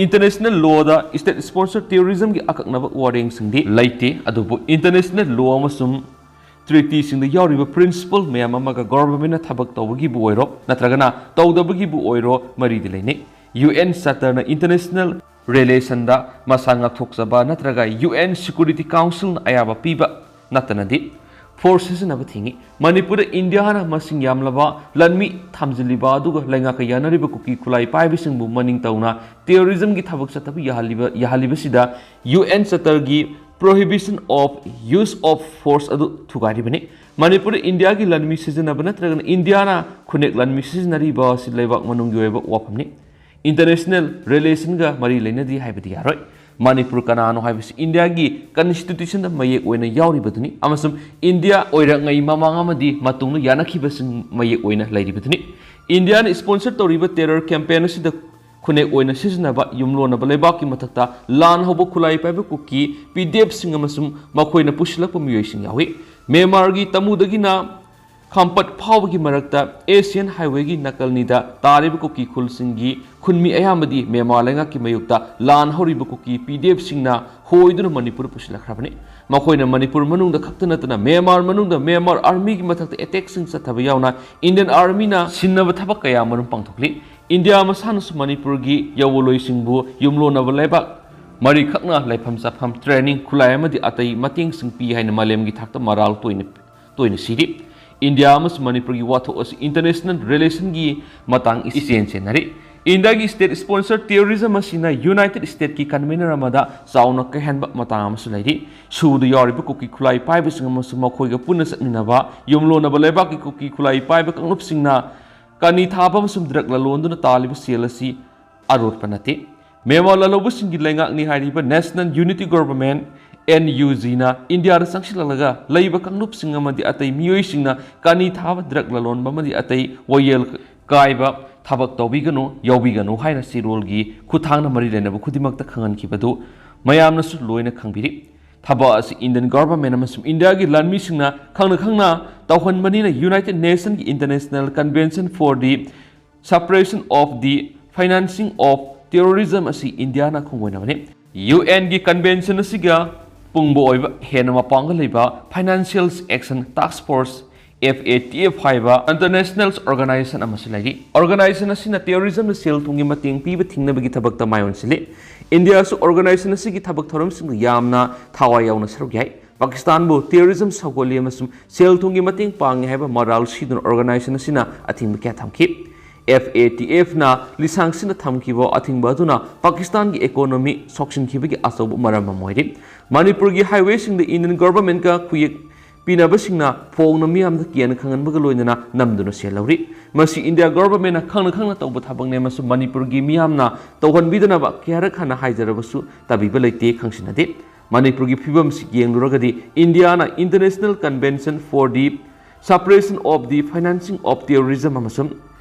ꯏꯟꯇꯔꯅꯦꯁꯅꯦꯜ ꯂꯣꯗ ꯏꯁꯇꯦꯠ ꯁ꯭ꯄꯣꯟꯁꯔ ꯇꯦꯔꯣꯔꯤꯖꯝꯒꯤ ꯑꯀꯛꯅꯕ ꯋꯥꯔꯦꯡꯁꯤꯡꯗꯤ ꯂꯩꯇꯦ, ꯑꯗꯨꯕꯨ ꯏꯟꯇꯔꯅꯦꯁꯅꯦꯜ ꯂꯣ ꯑꯃꯁꯨꯡ ꯇ꯭ꯔꯤꯇꯤꯁꯤꯡꯗ ꯌꯥꯎꯔꯤꯕ ꯄ꯭ꯔꯤꯟꯁꯤꯄꯜ ꯃꯌꯥꯝ ꯑꯃꯒ ꯒꯣꯚꯔꯟꯃꯦꯟꯠꯅ ꯊꯕꯛ ꯇꯧꯕꯒꯤꯕꯨ ꯑꯣꯏꯔꯣ ꯅꯠꯇ꯭ꯔꯒꯅ ꯇꯧꯗꯕꯒꯤꯕꯨ ꯑꯣꯏꯔꯣ ꯃꯔꯤꯗꯤ ꯂꯩꯅꯩ꯫ ꯌꯨ ꯑꯦꯟ ꯆꯥꯔꯇꯔꯅ ꯏꯟꯇꯔꯅꯦꯁꯅꯦꯜ ꯔꯤꯂꯦꯁꯟꯗ ꯃꯁꯥ ꯉꯥꯛꯊꯣꯛꯆꯕ ꯅꯠꯇ꯭ꯔꯒ ꯌꯨ ꯑꯦꯟ ꯁꯦꯀ꯭ꯌꯨꯔꯤꯇꯤ ꯀꯥꯎꯟꯁꯤꯜꯅ ꯑꯌꯥꯕ ꯄꯤꯕ ꯅꯠꯇꯅꯗꯤ ꯐꯣꯔꯁ ꯁꯤꯖꯤꯟꯅꯕ ꯊꯤꯡꯏ꯫ ꯃꯅꯤꯄꯨꯔꯗ ꯏꯟꯗꯤꯌꯥꯅ ꯃꯁꯤꯡ ꯌꯥꯝꯂꯕ ꯂꯥꯟꯃꯤ ꯊꯝꯖꯤꯜꯂꯤꯕ ꯑꯗꯨꯒ ꯂꯩꯉꯥꯛꯀ ꯌꯥꯅꯔꯤꯕ ꯀꯨꯀꯤ ꯈꯨꯠꯂꯥꯏ ꯄꯥꯏꯕꯁꯤꯡꯕꯨ ꯃꯅꯤꯡ ꯇꯧꯅ ꯇꯦꯔꯣꯔꯤꯖꯝꯒꯤ ꯊꯕꯛ ꯆꯠꯊꯕ ꯌꯥꯍꯜꯂꯤꯕ, ꯌꯥꯍꯜꯂꯤꯕꯁꯤꯗ ꯌꯨ ꯑꯦꯟ ꯆꯥꯔꯇꯔꯒꯤ Prohibition of Use of Force ꯑꯗꯨ ꯊꯨꯒꯥꯏꯔꯤꯕꯅꯤ꯫ ꯃꯅꯤꯄꯨꯔꯗ ꯏꯟꯗꯤꯌꯥꯒꯤ ꯂꯥꯟꯃꯤ ꯁꯤꯖꯤꯟꯅꯕ ꯅꯠꯇ꯭ꯔꯒꯅ ꯏꯟꯗꯤꯌꯥꯅ ꯈꯨꯟꯅꯦꯛ ꯂꯥꯟꯃꯤ ꯁꯤꯖꯤꯟꯅꯔꯤꯕ ꯑꯁꯤ ꯂꯩꯕꯥꯛ ꯃꯅꯨꯡꯒꯤ ꯑꯣꯏꯕ ꯋꯥꯐꯝꯅꯤ꯫ ꯏꯟꯇꯔꯅꯦꯁꯅꯦꯜ ꯔꯤꯂꯦꯁꯟꯒ ꯃꯔꯤ ꯂꯩꯅꯗꯦ ꯍꯥꯏꯕꯗꯤ ꯌꯥꯔꯣꯏ꯫ ꯃꯅꯤꯄꯨꯔ ꯀꯅꯥꯅꯣ ꯍꯥꯏꯕꯁꯤ ꯏꯟꯗꯤꯌꯥꯒꯤ ꯀꯟꯁꯇꯤꯇ꯭ꯌꯨꯁꯟꯗ ꯃꯌꯦꯛ ꯑꯣꯏꯅ ꯌꯥꯎꯔꯤꯕꯗꯨꯅꯤ ꯑꯃꯁꯨꯡ ꯏꯟꯗꯤꯌꯥ ꯑꯣꯏꯔꯛꯉꯩ ꯃꯃꯥꯡ ꯑꯃꯗꯤ ꯃꯇꯨꯡꯗ ꯌꯥꯅꯈꯤꯕꯁꯤꯡ ꯃꯌꯦꯛ ꯑꯣꯏꯅ ꯂꯩꯔꯤꯕꯗꯨꯅꯤ꯫ ꯏꯟꯗꯤꯌꯥꯅ ꯁ꯭ꯄꯣꯟꯁꯔ ꯇꯧꯔꯤꯕ ꯇꯦꯔꯔ ꯀꯦꯝꯄꯦꯟ ꯑꯁꯤꯗ ꯈꯨꯟꯅꯦꯛ ꯑꯣꯏꯅ ꯁꯤꯖꯤꯟꯅꯕ ꯌꯨꯝꯂꯣꯟꯅꯕ ꯂꯩꯕꯥꯛꯀꯤ ꯃꯊꯛꯇ ꯂꯥꯟ ꯍꯧꯕ ꯈꯨꯠꯂꯥꯏ ꯄꯥꯏꯕ ꯀꯨꯀꯤ ꯄꯤ ꯗꯤ ꯑꯦꯐꯁꯤꯡ ꯑꯃꯁꯨꯡ ꯃꯈꯣꯏꯅ ꯄꯨꯁꯤꯜꯂꯛꯄ ꯃꯤꯑꯣꯏꯁꯤꯡ ꯌꯥꯎꯏ꯫ ꯃ꯭ꯌꯥꯟꯃꯥꯔꯒꯤ ꯇꯃꯨꯗꯒꯤꯅ ꯈꯥꯝꯄꯠ ꯐꯥꯎꯕꯒꯤ ꯃꯔꯛꯇ ꯑꯦꯁꯤꯌꯥꯟ ꯍꯥꯏꯋꯦꯒꯤ ꯅꯥꯀꯜꯅꯤꯗ ꯇꯥꯔꯤꯕ ꯀꯨꯀꯤ ꯈꯨꯜꯁꯤꯡꯒꯤ ꯈꯨꯟꯃꯤ ꯑꯌꯥꯝꯕꯗꯤ ꯃ꯭ꯌꯥꯟꯃꯥꯔ ꯂꯩꯉꯥꯛꯀꯤ ꯃꯥꯌꯣꯛꯇ ꯂꯥꯟ ꯍꯧꯔꯤꯕ ꯀꯨꯀꯤ ꯄꯤ ꯗꯤ ꯑꯦꯐꯁꯤꯡꯅ ꯍꯣꯏꯗꯨꯅ ꯃꯅꯤꯄꯨꯔ ꯄꯨꯁꯤꯜꯂꯛꯈ꯭ꯔꯕꯅꯤ꯫ ꯃꯈꯣꯏꯅ ꯃꯅꯤꯄꯨꯔ ꯃꯅꯨꯡꯗ ꯈꯛꯇ ꯅꯠꯇꯅ ꯃ꯭ꯌꯥꯟꯃꯥꯔ ꯃꯅꯨꯡꯗ ꯃ꯭ꯌꯥꯟꯃꯥꯔ ꯑꯥꯔꯃꯤꯒꯤ ꯃꯊꯛꯇ ꯑꯦꯇꯦꯛꯁꯤꯡ ꯆꯠꯊꯕ ꯌꯥꯎꯅ ꯏꯟꯗꯤꯌꯟ ꯑꯥꯔꯃꯤꯅ ꯁꯤꯟꯅꯕ ꯊꯕꯛ ꯀꯌꯥ ꯑꯃꯔꯨꯝ ꯄꯥꯡꯊꯣꯛꯂꯤ꯫ ꯏꯟꯗꯤꯌꯥ ꯃꯁꯥꯅꯁꯨ ꯃꯅꯤꯄꯨꯔꯒꯤ ꯌꯧꯋꯣꯜꯂꯣꯏꯁꯤꯡꯕꯨ ꯌꯨꯝꯂꯣꯟꯅꯕ ꯂꯩꯕꯥꯛ ꯃꯔꯤꯈꯛꯅ ꯂꯩꯐꯝ ꯆꯥꯐꯝ, ꯇ꯭ꯔꯦꯅꯤꯡ, ꯈꯨꯠꯂꯥꯏ ꯑꯃꯗꯤ ꯑꯇꯩ ꯃꯇꯦꯡꯁꯤꯡ ꯄꯤ ꯍꯥꯏꯅ ꯃꯥꯂꯦꯝꯒꯤ ꯊꯥꯛꯇ ꯃꯔꯥꯜ ꯇꯣꯏꯅ, ꯇꯣꯏꯅ ꯁꯤꯔꯤ꯫ ꯏꯟꯗꯤꯌꯥ ꯑꯃꯁꯨꯡ ꯃꯅꯤꯄꯨꯔꯒꯤ ꯋꯥꯊꯣꯛ ꯑꯁꯤ ꯏꯟꯇꯔꯅꯦꯁꯅꯦꯜ ꯔꯤꯂꯦꯁꯟꯒꯤ ꯃꯇꯥꯡ ꯏꯆꯦꯟ ꯆꯦꯟꯅꯔꯤ꯫ ꯏꯟꯗꯤꯌꯥꯒꯤ ꯁ꯭ꯇꯦꯠ ꯁ꯭ꯄꯣꯟꯁꯔ ꯇꯦꯔꯣꯔꯤꯖꯝ ꯑꯁꯤꯅ ꯌꯨꯅꯥꯏꯇꯦꯗ ꯁ꯭ꯇꯦꯠꯀꯤ ꯀꯟꯚꯦꯅꯔ ꯑꯃꯗ ꯆꯥꯎꯅ ꯀꯥꯏꯍꯟꯕ ꯃꯇꯥꯡ ꯑꯃꯁꯨ ꯂꯩꯔꯤ꯫ ꯁꯨꯗ ꯌꯥꯎꯔꯤꯕ ꯀꯨꯀꯤ ꯈꯨꯠꯂꯥꯏ ꯄꯥꯏꯕꯁꯤꯡ ꯑꯃꯁꯨꯡ ꯃꯈꯣꯏꯒ ꯄꯨꯟꯅ ꯆꯠꯃꯤꯟꯅꯕ ꯌꯨꯝꯂꯣꯟꯅꯕ ꯂꯩꯕꯥꯛꯀꯤ ꯀꯨꯀꯤ ꯈꯨꯠꯂꯥꯏ ꯄꯥꯏꯕ ꯀꯥꯡꯂꯨꯞꯁꯤꯡꯅ ꯀꯥꯅꯤ ꯊꯥꯕ ꯑꯃꯁꯨꯡ ꯗ꯭ꯔꯒ ꯂꯂꯣꯟꯗꯨꯅ ꯇꯥꯜꯂꯤꯕ ꯁꯦꯜ ꯑꯁꯤ ꯑꯔꯣꯠꯄ ꯅꯠꯇꯦ꯫ ꯃ꯭ꯌꯥꯟꯃꯥꯔ ꯂꯥꯜꯍꯧꯕꯁꯤꯡꯒꯤ ꯂꯩꯉꯥꯛꯅꯤ ꯍꯥꯏꯔꯤꯕ National Unity Government, NUG ꯅ ꯏꯟꯗꯤꯌꯥꯗ ꯆꯪꯁꯤꯜꯂꯛꯂꯒ ꯂꯩꯕ ꯀꯥꯡꯂꯨꯞꯁꯤꯡ ꯑꯃꯗꯤ ꯑꯇꯩ ꯃꯤꯑꯣꯏꯁꯤꯡꯅ ꯀꯥꯅꯤ ꯊꯥꯕ, ꯗ꯭ꯔꯒ ꯂꯂꯣꯟꯕ ꯑꯃꯗꯤ ꯑꯇꯩ ꯋꯥꯌꯦꯜ ꯀꯥꯏꯕ ꯊꯕꯛ ꯇꯧꯕꯤꯒꯅꯨ, ꯌꯥꯎꯕꯤꯒꯅꯨ ꯍꯥꯏꯅ ꯆꯦꯔꯣꯜꯒꯤ ꯈꯨꯠꯊꯥꯡꯅ ꯃꯔꯤ ꯂꯩꯅꯕ ꯈꯨꯗꯤꯡꯃꯛꯇ ꯈꯪꯍꯟꯈꯤꯕꯗꯨ ꯃꯌꯥꯝꯅꯁꯨ ꯂꯣꯏꯅ ꯈꯪꯕꯤꯔꯤ꯫ ꯊꯕꯛ ꯑꯁꯤ ꯏꯟꯗꯤꯌꯟ ꯒꯚꯔꯟꯃꯦꯟꯠ ꯑꯃꯁꯨꯡ ꯏꯟꯗꯤꯌꯥꯒꯤ ꯂꯥꯟꯃꯤꯁꯤꯡꯅ ꯈꯪꯅ ꯈꯪꯅ ꯇꯧꯍꯟꯕꯅꯤꯅ United Nation ꯒꯤ International Convention for the Suppression of the Financing of Terrorism ꯑꯁꯤ ꯏꯟꯗꯤꯌꯥꯅ ꯈꯣꯡꯒꯣꯏꯅꯕꯅꯤ꯫ UN ꯒꯤ ꯀꯟꯚꯦꯟꯁꯟ ꯑꯁꯤꯒ ꯄꯨꯡꯕ ꯑꯣꯏꯕ ꯍꯦꯟꯅ ꯃꯄꯥꯡꯒꯜ ꯂꯩꯕ Financial Action Task Force, F A T F ꯍꯥꯏꯕ ꯏꯟꯇꯔꯅꯦꯁꯅꯦꯜ ꯑꯣꯔꯒꯅꯥꯏꯖꯦꯁꯟ ꯑꯃꯁꯨ ꯂꯩꯔꯤ꯫ ꯑꯣꯔꯒꯅꯥꯏꯖꯦꯁꯟ ꯑꯁꯤꯅ ꯇꯦꯔꯣꯔꯤꯖꯝꯗ ꯁꯦꯜ ꯊꯨꯝꯒꯤ ꯃꯇꯦꯡ ꯄꯤꯕ ꯊꯤꯡꯅꯕꯒꯤ ꯊꯕꯛꯇ ꯃꯥꯏ ꯑꯣꯟꯁꯤꯜꯂꯤ꯫ ꯏꯟꯗꯤꯌꯥꯁꯨ ꯑꯣꯔꯒꯅꯥꯏꯖꯦꯁꯟ ꯑꯁꯤꯒꯤ ꯊꯕꯛ ꯊꯧꯔꯝꯁꯤꯡꯗ ꯌꯥꯝꯅ ꯊꯋꯥꯏ ꯌꯥꯎꯅ ꯁꯔꯨꯛ ꯌꯥꯏ꯫ ꯄꯥꯀꯤꯁꯇꯥꯟꯕꯨ ꯇꯦꯔꯣꯔꯤꯖꯝ ꯁꯧꯒꯠꯂꯤ ꯑꯃꯁꯨꯡ ꯁꯦꯜ ꯊꯨꯝꯒꯤ ꯃꯇꯦꯡ ꯄꯥꯡꯉꯤ ꯍꯥꯏꯕ ꯃꯔꯥꯜ ꯁꯤꯗꯨꯅ ꯑꯣꯔꯒꯅꯥꯏꯖꯦꯁꯟ ꯑꯁꯤꯅ ꯑꯊꯤꯡꯕ ꯀꯌꯥ ꯊꯝꯈꯤ꯫ F A T F ꯅ ꯂꯤꯁꯥꯡꯁꯤꯟꯅ ꯊꯝꯈꯤꯕ ꯑꯊꯤꯡꯕ ꯑꯗꯨꯅ ꯄꯥꯀꯤꯁꯇꯥꯟꯒꯤ ꯏꯀꯣꯅꯣꯃꯤ ꯁꯣꯛꯆꯤꯟꯈꯤꯕꯒꯤ ꯑꯆꯧꯕ ꯃꯔꯝ ꯑꯃ ꯑꯣꯏꯔꯤ꯫ ꯃꯅꯤꯄꯨꯔꯒꯤ ꯍꯥꯏꯋꯦꯁꯤꯡꯗ ꯏꯟꯗꯤꯌꯟ ꯒꯚꯔꯟꯃꯦꯟꯠꯀ ꯈꯨꯌꯦꯛ ꯄꯤꯅꯕꯁꯤꯡꯅ ꯐꯣꯡꯅ ꯃꯤꯌꯥꯝꯗ ꯀꯤꯍꯟ ꯈꯪꯍꯟꯕꯒ ꯂꯣꯏꯅꯅ ꯅꯝꯗꯨꯅ ꯁꯦꯜ ꯂꯧꯔꯤ꯫ ꯃꯁꯤ ꯏꯟꯗꯤꯌꯥ ꯒꯚꯔꯟꯃꯦꯟꯠꯅ ꯈꯪꯅ ꯈꯪꯅ ꯇꯧꯕ ꯊꯕꯛꯅꯤ ꯑꯃꯁꯨꯡ ꯃꯅꯤꯄꯨꯔꯒꯤ ꯃꯤꯌꯥꯝꯅ ꯇꯧꯍꯟꯕꯤꯗꯅꯕ ꯀꯌꯥꯔꯛ ꯍꯟꯅ ꯍꯥꯏꯖꯔꯕꯁꯨ ꯇꯥꯕꯤꯕ ꯂꯩꯇꯦ, ꯈꯪꯁꯤꯟꯅꯗꯦ꯫ ꯃꯅꯤꯄꯨꯔꯒꯤ ꯐꯤꯕꯝꯁꯤ ꯌꯦꯡꯂꯨꯔꯒꯗꯤ ꯏꯟꯗꯤꯌꯥꯅ International Convention for the Suppression of the Financing of Terrorism ꯑꯃꯁꯨꯡ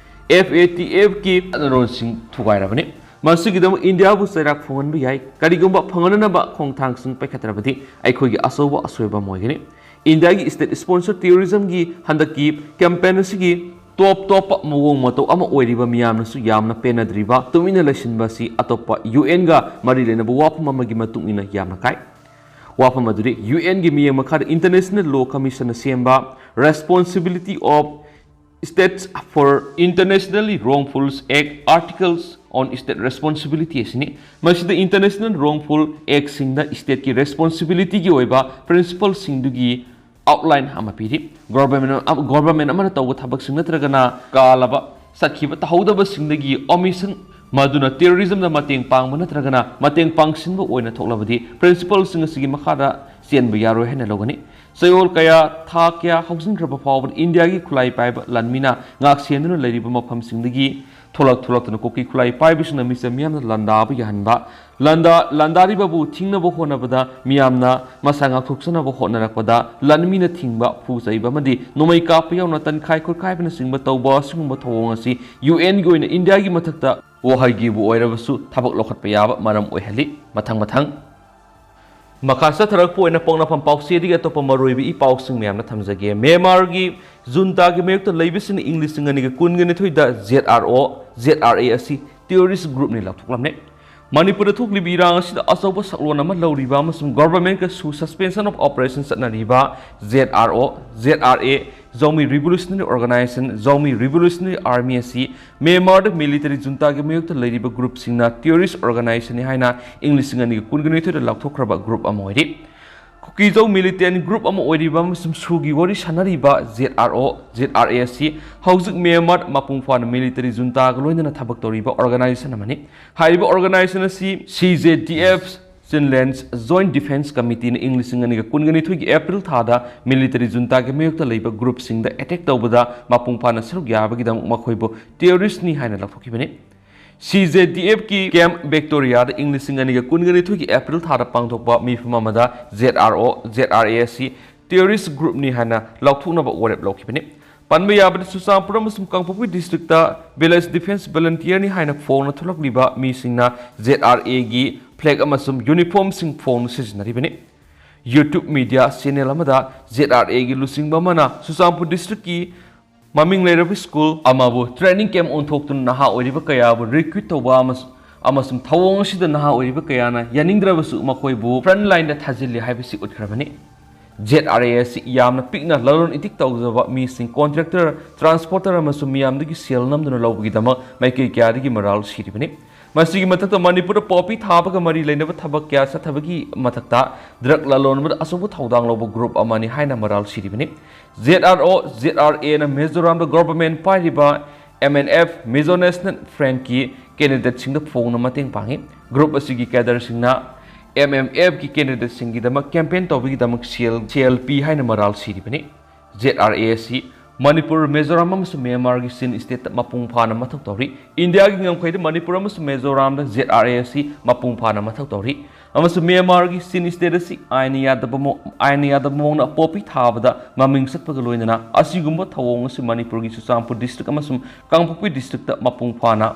F A T F ꯀꯤ ꯆꯠꯅꯔꯣꯜꯁꯤꯡ ꯊꯨꯒꯥꯏꯔꯕꯅꯤ꯫ ꯃꯁꯤꯒꯤꯗꯃꯛ ꯏꯟꯗꯤꯌꯥꯕꯨ ꯆꯩꯔꯥꯛ ꯐꯣꯡꯍꯟꯕ ꯌꯥꯏ꯫ ꯀꯔꯤꯒꯨꯝꯕ ꯐꯪꯍꯟꯅꯅꯕ ꯈꯣꯡꯊꯥꯡꯁꯤꯡ ꯄꯥꯏꯈꯠꯇ꯭ꯔꯕꯗꯤ ꯑꯩꯈꯣꯏꯒꯤ ꯑꯆꯧꯕ ꯑꯁꯣꯏꯕ ꯑꯃ ꯑꯣꯏꯒꯅꯤ꯫ ꯏꯟꯗꯤꯌꯥꯒꯤ ꯁ꯭ꯇꯦꯠ ꯁ꯭ꯄꯣꯟꯁꯔ ꯇꯦꯔꯣꯔꯤꯖꯝꯒꯤ ꯍꯟꯗꯛꯀꯤ ꯀꯦꯝꯄꯦꯟ ꯑꯁꯤꯒꯤ ꯇꯣꯞ ꯇꯣꯞꯄ ꯃꯑꯣꯡ ꯃꯇꯧ ꯑꯃ ꯑꯣꯏꯔꯤꯕ, ꯃꯤꯌꯥꯝꯅꯁꯨ ꯌꯥꯝꯅ ꯄꯦꯟꯅꯗ꯭ꯔꯤꯕ ꯇꯨꯃꯤꯟꯅ ꯂꯩꯁꯤꯟꯕ ꯑꯁꯤ ꯑꯇꯣꯞꯄ UN ꯒ ꯃꯔꯤ ꯂꯩꯅꯕ ꯋꯥꯐꯝ ꯑꯃꯒꯤ ꯃꯇꯨꯡ ꯏꯟꯅ ꯌꯥꯝꯅ ꯀꯥꯏ꯫ ꯋꯥꯐꯝ ꯑꯗꯨꯗꯤ UN ꯒꯤ ꯃꯤꯠꯌꯦꯡ ꯃꯈꯥꯗ International Law Commission ꯅ ꯁꯦꯝꯕ Responsibility of States for Internationally Wrongful Act, Articles on State Responsibility ꯑꯁꯤꯅꯤ꯫ ꯃꯁꯤꯗ International Wrongful Act ꯁꯤꯡꯗ ꯁ꯭ꯇꯦꯠꯀꯤ ꯔꯦꯁꯄꯣꯟꯁꯤꯕꯤꯂꯤꯇꯤꯒꯤ ꯑꯣꯏꯕ ꯄ꯭ꯔꯤꯟꯁꯤꯄꯜꯁꯤꯡꯗꯨꯒꯤ outline ꯑꯃ ꯄꯤꯔꯤ꯫ Government ꯑꯃ- government ꯑꯃꯅ ꯇꯧꯕ ꯊꯕꯛꯁꯤꯡ ꯅꯠꯇ꯭ꯔꯒꯅ ꯀꯥꯜꯂꯕ, ꯆꯠꯈꯤꯕ, ꯇꯧꯍꯧꯗꯕꯁꯤꯡꯗꯒꯤ omission, ꯃꯗꯨꯅ terrorism ꯗ ꯃꯇꯦꯡ ꯄꯥꯡꯕ ꯅꯠꯇ꯭ꯔꯒꯅ ꯃꯇꯦꯡ ꯄꯥꯡꯁꯤꯟꯕ ꯑꯣꯏꯅ ꯊꯣꯛꯂꯕꯗꯤ principle ꯁꯤꯡ ꯑꯁꯤꯒꯤ ꯃꯈꯥꯗ ꯆꯦꯟꯕ ꯌꯥꯔꯣꯏ ꯍꯥꯏꯅ ꯂꯧꯒꯅꯤ꯫ ꯆꯌꯣꯜ ꯀꯌꯥ, ꯊꯥ ꯀꯌꯥ ꯍꯧꯖꯤꯟꯈ꯭ꯔꯕ ꯐꯥꯎꯕꯗ ꯏꯟꯗꯤꯌꯥꯒꯤ ꯈꯨꯠꯂꯥꯏ ꯄꯥꯏꯕ ꯂꯥꯟꯃꯤꯅ ꯉꯥꯛꯁꯦꯟꯗꯨꯅ ꯂꯩꯔꯤꯕ ꯃꯐꯝꯁꯤꯡꯗꯒꯤ ꯊꯣꯛꯂꯛ ꯊꯣꯛꯂꯛꯇꯨꯅ ꯀꯨꯀꯤ ꯈꯨꯠꯂꯥꯏ ꯄꯥꯏꯕꯁꯤꯡꯅ ꯃꯤꯆꯝ ꯃꯤꯌꯥꯝꯅ ꯂꯥꯟꯗꯥꯕ ꯌꯥꯍꯟꯕ, ꯂꯥꯟꯗꯥ- ꯂꯥꯟꯗꯥꯔꯤꯕꯕꯨ ꯊꯤꯡꯅꯕ ꯍꯣꯠꯅꯕꯗ ꯃꯤꯌꯥꯝꯅ ꯃꯁꯥ ꯉꯥꯛꯊꯣꯛꯆꯅꯕ ꯍꯣꯠꯅꯔꯛꯄꯗ ꯂꯥꯟꯃꯤꯅ ꯊꯤꯡꯕ, ꯐꯨ ꯆꯩꯕ ꯑꯃꯗꯤ ꯅꯣꯡꯃꯩ ꯀꯥꯞꯄ ꯌꯥꯎꯅ ꯇꯟꯈꯥꯏ ꯈꯣꯠꯈꯥꯏꯕꯅꯆꯤꯡꯕ ꯇꯧꯕ ꯑꯁꯤꯒꯨꯝꯕ ꯊꯧꯑꯣꯡ ꯑꯁꯤ ꯌꯨ ꯑꯦꯟꯒꯤ ꯑꯣꯏꯅ ꯏꯟꯗꯤꯌꯥꯒꯤ ꯃꯊꯛꯇ ꯋꯥꯍꯩꯒꯤꯕꯨ ꯑꯣꯏꯔꯕꯁꯨ ꯊꯕꯛ ꯂꯧꯈꯠꯄ ꯌꯥꯕ ꯃꯔꯝ ꯑꯣꯏꯍꯜꯂꯤ꯫ ꯃꯊꯪ ꯃꯊꯪ ꯃꯈꯥ ꯆꯠꯊꯔꯛꯄ ꯑꯣꯏꯅ ꯄꯣꯛꯅꯐꯝ ꯄꯥꯎꯆꯦꯗꯒꯤ ꯑꯇꯣꯞꯄ ꯃꯔꯨꯑꯣꯏꯕ ꯏ ꯄꯥꯎꯁꯤꯡ ꯃꯌꯥꯝꯅ ꯊꯝꯖꯒꯦ꯫ ꯃ꯭ꯌꯥꯟꯃꯥꯔꯒꯤ ꯖꯨꯟꯇꯥꯒꯤ ꯃꯥꯌꯣꯛꯇ ꯂꯩꯕꯁꯤꯡꯅ ꯏꯪ ꯂꯤꯁꯤꯡ ꯑꯅꯤꯒ ꯀꯨꯟꯒꯅꯤꯊꯣꯏꯗ Z R O, Z R A ꯑꯁꯤ terrorist group ꯅꯤ ꯂꯥꯎꯊꯣꯛꯂꯝꯃꯤ꯫ ꯃꯅꯤꯄꯨꯔꯗ ꯊꯣꯛꯂꯤꯕ ꯏꯔꯥꯡ ꯑꯁꯤꯗ ꯑꯆꯧꯕ ꯁꯛꯂꯣꯟ ꯑꯃ ꯂꯧꯔꯤꯕ ꯑꯃꯁꯨꯡ government ꯀꯁꯨ suspension of operation ꯆꯠꯅꯔꯤꯕ Z R O, Z R A, Zomi Revolutionary Organization, Zomi Revolutionary Army ꯑꯁꯤ ꯃ꯭ꯌꯥꯟꯃꯥꯔꯗ military ꯖꯨꯟꯇꯥꯒꯤ ꯃꯥꯌꯣꯛꯇ ꯂꯩꯔꯤꯕ group ꯁꯤꯡꯅ terrorist organization ꯅꯤ ꯍꯥꯏꯅ ꯏꯪ ꯂꯤꯁꯤꯡ ꯑꯅꯤꯒ ꯀꯨꯟꯒꯅꯤꯊꯣꯏꯗ ꯂꯥꯎꯊꯣꯛꯈ꯭ꯔꯕ group ꯑꯃ ꯑꯣꯏꯔꯤ꯫ ꯀꯨꯀꯤꯖꯧ militant group ꯑꯃ ꯑꯣꯏꯔꯤꯕ ꯑꯃꯁꯨꯡ ꯁꯨꯒꯤ ꯋꯥꯔꯤ ꯁꯥꯅꯔꯤꯕ Z R O, Z R A ꯑꯁꯤ ꯍꯧꯖꯤꯛ ꯃ꯭ꯌꯥꯟꯃꯥꯔ ꯃꯄꯨꯡ ꯐꯥꯅ military ꯖꯨꯟꯇꯥꯒ ꯂꯣꯏꯅꯅ ꯊꯕꯛ ꯇꯧꯔꯤꯕ organization ꯑꯃꯅꯤ꯫ ꯍꯥꯏꯔꯤꯕ organization ꯑꯁꯤ ꯁꯤ J D F Chinland Joint Defence Committee ꯅ ꯏꯪ ꯂꯤꯁꯤꯡ ꯑꯅꯤꯒ ꯀꯨꯟꯒꯅꯤꯊꯣꯏꯒꯤ ꯑꯦꯄ꯭ꯔꯤꯜ ꯊꯥꯗ military ꯖꯨꯟꯇꯥꯒꯤ ꯃꯥꯌꯣꯛꯇ ꯂꯩꯕ group ꯁꯤꯡꯗ attack ꯇꯧꯕꯗ ꯃꯄꯨꯡ ꯐꯥꯅ ꯁꯔꯨꯛ ꯌꯥꯕꯒꯤꯗꯃꯛ ꯃꯈꯣꯏꯕꯨ terrorist ꯅꯤ ꯍꯥꯏꯅ ꯂꯥꯎꯊꯣꯛꯈꯤꯕꯅꯤ꯫ ꯁꯤ ꯖꯦ ꯗꯤ ꯑꯦꯐ ꯀꯤ camp Victoria ꯗ ꯏꯪ ꯂꯤꯁꯤꯡ ꯑꯅꯤꯒ ꯀꯨꯟꯒꯅꯤꯊꯣꯏꯒꯤ ꯑꯦꯄ꯭ꯔꯤꯜ ꯊꯥꯗ ꯄꯥꯡꯊꯣꯛꯄ ꯃꯤꯐꯝ ꯑꯃꯗ Z R O, Z R A ꯑꯁꯤ terrorist group ꯅꯤ ꯍꯥꯏꯅ ꯂꯥꯎꯊꯣꯛꯅꯕ ꯋꯥꯔꯦꯞ ꯂꯧꯈꯤꯕꯅꯤ꯫ ꯄꯟꯕ ꯌꯥꯕꯗ ꯆꯨꯔꯆꯥꯟꯄꯨꯔ ꯑꯃꯁꯨꯡ ꯀꯥꯡꯄꯣꯛꯄꯤ district ꯇ village defence volunteer ꯅꯤ ꯍꯥꯏꯅ ꯐꯣꯡꯅ ꯊꯣꯛꯂꯛꯂꯤꯕ ꯃꯤꯁꯤꯡꯅ ꯖꯦꯗ ꯑꯥꯔ ꯑꯦ ꯒꯤ flag ꯑꯃꯁꯨꯡ uniform ꯁꯤꯡ ꯐꯣꯡꯅ ꯁꯤꯖꯤꯟꯅꯔꯤꯕꯅꯤ꯫ YouTube media channel ꯑꯃꯗ ꯖꯦꯗ ꯑꯥꯔ ꯑꯦ ꯒꯤ ꯂꯨꯆꯤꯡꯕ ꯑꯃꯅ ꯆꯨꯔꯆꯥꯟꯄꯨꯔ district ꯀꯤ ꯃꯃꯤꯡ ꯂꯩꯔꯕ school ꯑꯃꯕꯨ training camp ꯑꯣꯟꯊꯣꯛꯇꯨꯅ ꯅꯍꯥ ꯑꯣꯏꯔꯤꯕ ꯀꯌꯥꯕꯨ recruit ꯇꯧꯕ ꯑꯃꯁꯨꯡ, ꯑꯃꯁꯨꯡ ꯊꯧꯑꯣꯡ ꯑꯁꯤꯗ ꯅꯍꯥ ꯑꯣꯏꯔꯤꯕ ꯀꯌꯥꯅ ꯌꯥꯅꯤꯡꯗ꯭ꯔꯕꯁꯨ ꯃꯈꯣꯏꯕꯨ front line ꯗ ꯊꯥꯖꯤꯜꯂꯤ ꯍꯥꯏꯕꯁꯤ ꯎꯠꯈ꯭ꯔꯕꯅꯤ꯫ ꯖꯦꯗ ꯑꯥꯔ ꯑꯦ ꯑꯁꯤ ꯌꯥꯝꯅ ꯄꯤꯛꯅ ꯂꯂꯣꯟ ꯏꯇꯤꯛ ꯇꯧꯖꯕ ꯃꯤꯁꯤꯡ, contractor, transporter ꯑꯃꯁꯨꯡ ꯃꯤꯌꯥꯝꯗꯒꯤ ꯁꯦꯜ ꯅꯝꯗꯨꯅ ꯂꯧꯕꯒꯤꯗꯃꯛ ꯃꯥꯏꯀꯩ ꯀꯌꯥꯗꯒꯤ ꯃꯔꯥꯜ ꯁꯤꯔꯤꯕꯅꯤ꯫ ꯃꯁꯤꯒꯤ ꯃꯊꯛꯇ ꯃꯅꯤꯄꯨꯔꯗ ꯄꯣꯄꯤ ꯊꯥꯕꯒ ꯃꯔꯤ ꯂꯩꯅꯕ ꯊꯕꯛ ꯀꯌꯥ ꯆꯠꯊꯕꯒꯤ ꯃꯊꯛꯇ ꯗ꯭ꯔꯒ ꯂꯂꯣꯟꯕꯗ ꯑꯆꯧꯕ ꯊꯧꯗꯥꯡ ꯂꯧꯕ ꯒ꯭ꯔꯨꯞ ꯑꯃꯅꯤ ꯍꯥꯏꯅ ꯃꯔꯥꯜ ꯁꯤꯔꯤꯕꯅꯤ꯫ Z R O, Z R ꯑꯦꯅ ꯃꯤꯖꯣꯔꯥꯝꯗ ꯒꯣꯚꯔꯟꯃꯦꯟꯠ ꯄꯥꯏꯔꯤꯕ M N F, Mizo national ꯐ꯭ꯔꯟꯠꯀꯤ ꯀꯦꯟꯗꯤꯗꯦꯠꯁꯤꯡꯗ ꯐꯣꯡꯅ ꯃꯇꯦꯡ ꯄꯥꯡꯏ꯫ ꯒ꯭ꯔꯨꯞ ꯑꯁꯤꯒꯤ ꯀꯦꯗꯔꯁꯤꯡꯅ ꯑꯦꯝ ꯑꯦꯝ ꯑꯦꯐꯀꯤ ꯀꯦꯟꯗꯤꯗꯦꯠꯁꯤꯡꯒꯤꯗꯃꯛ ꯀꯦꯝꯄꯦꯟ ꯇꯧꯕꯒꯤꯗꯃꯛ ꯁꯦꯜ, ꯁꯦꯜ ꯄꯤ ꯍꯥꯏꯅ ꯃꯔꯥꯜ ꯁꯤꯔꯤꯕꯅꯤ꯫ ꯖꯦꯠ ꯑꯥꯔ ꯑꯦ ꯑꯁꯤ ꯃꯅꯤꯄꯨꯔ, ꯃꯤꯖꯣꯔꯥꯝ ꯑꯃꯁꯨꯡ ꯃ꯭ꯌꯥꯟꯃꯥꯔꯒꯤ ꯆꯤꯟ ꯁ꯭ꯇꯦꯠꯇ ꯃꯄꯨꯡ ꯐꯥꯅ ꯃꯊꯧ ꯇꯧꯔꯤ꯫ ꯏꯟꯗꯤꯌꯥꯒꯤ ꯉꯝꯈꯩꯗ ꯃꯅꯤꯄꯨꯔ ꯑꯃꯁꯨꯡ ꯃꯤꯖꯣꯔꯥꯝꯗ ꯖꯦꯠ ꯑꯥꯔ ꯑꯦ ꯑꯁꯤ ꯃꯄꯨꯡ ꯐꯥꯅ ꯃꯊꯧ ꯇꯧꯔꯤ, ꯑꯃꯁꯨꯡ ꯃ꯭ꯌꯥꯟꯃꯥꯔꯒꯤ ꯆꯤꯟ ꯁ꯭ꯇꯦꯠ ꯑꯁꯤ ꯑꯥꯏꯟꯅ ꯌꯥꯗꯕ ꯃꯑꯣ-, ꯑꯥꯏꯟꯅ ꯌꯥꯗꯕ ꯃꯑꯣꯡꯗ ꯄꯣꯄꯤ ꯊꯥꯕꯗ ꯃꯃꯤꯡ ꯆꯠꯄꯒ ꯂꯣꯏꯅꯅ ꯑꯁꯤꯒꯨꯝꯕ ꯊꯧꯑꯣꯡ ꯑꯁꯤ ꯃꯅꯤꯄꯨꯔꯒꯤ ꯆꯨꯔꯆꯥꯟꯄꯨꯔ ꯗꯤꯁꯇ꯭ꯔꯤꯛ ꯑꯃꯁꯨꯡ ꯀꯥꯡꯄꯣꯛꯄꯤ ꯗꯤꯁꯇ꯭ꯔꯤꯛꯇ ꯃꯄꯨꯡ ꯐꯥꯅ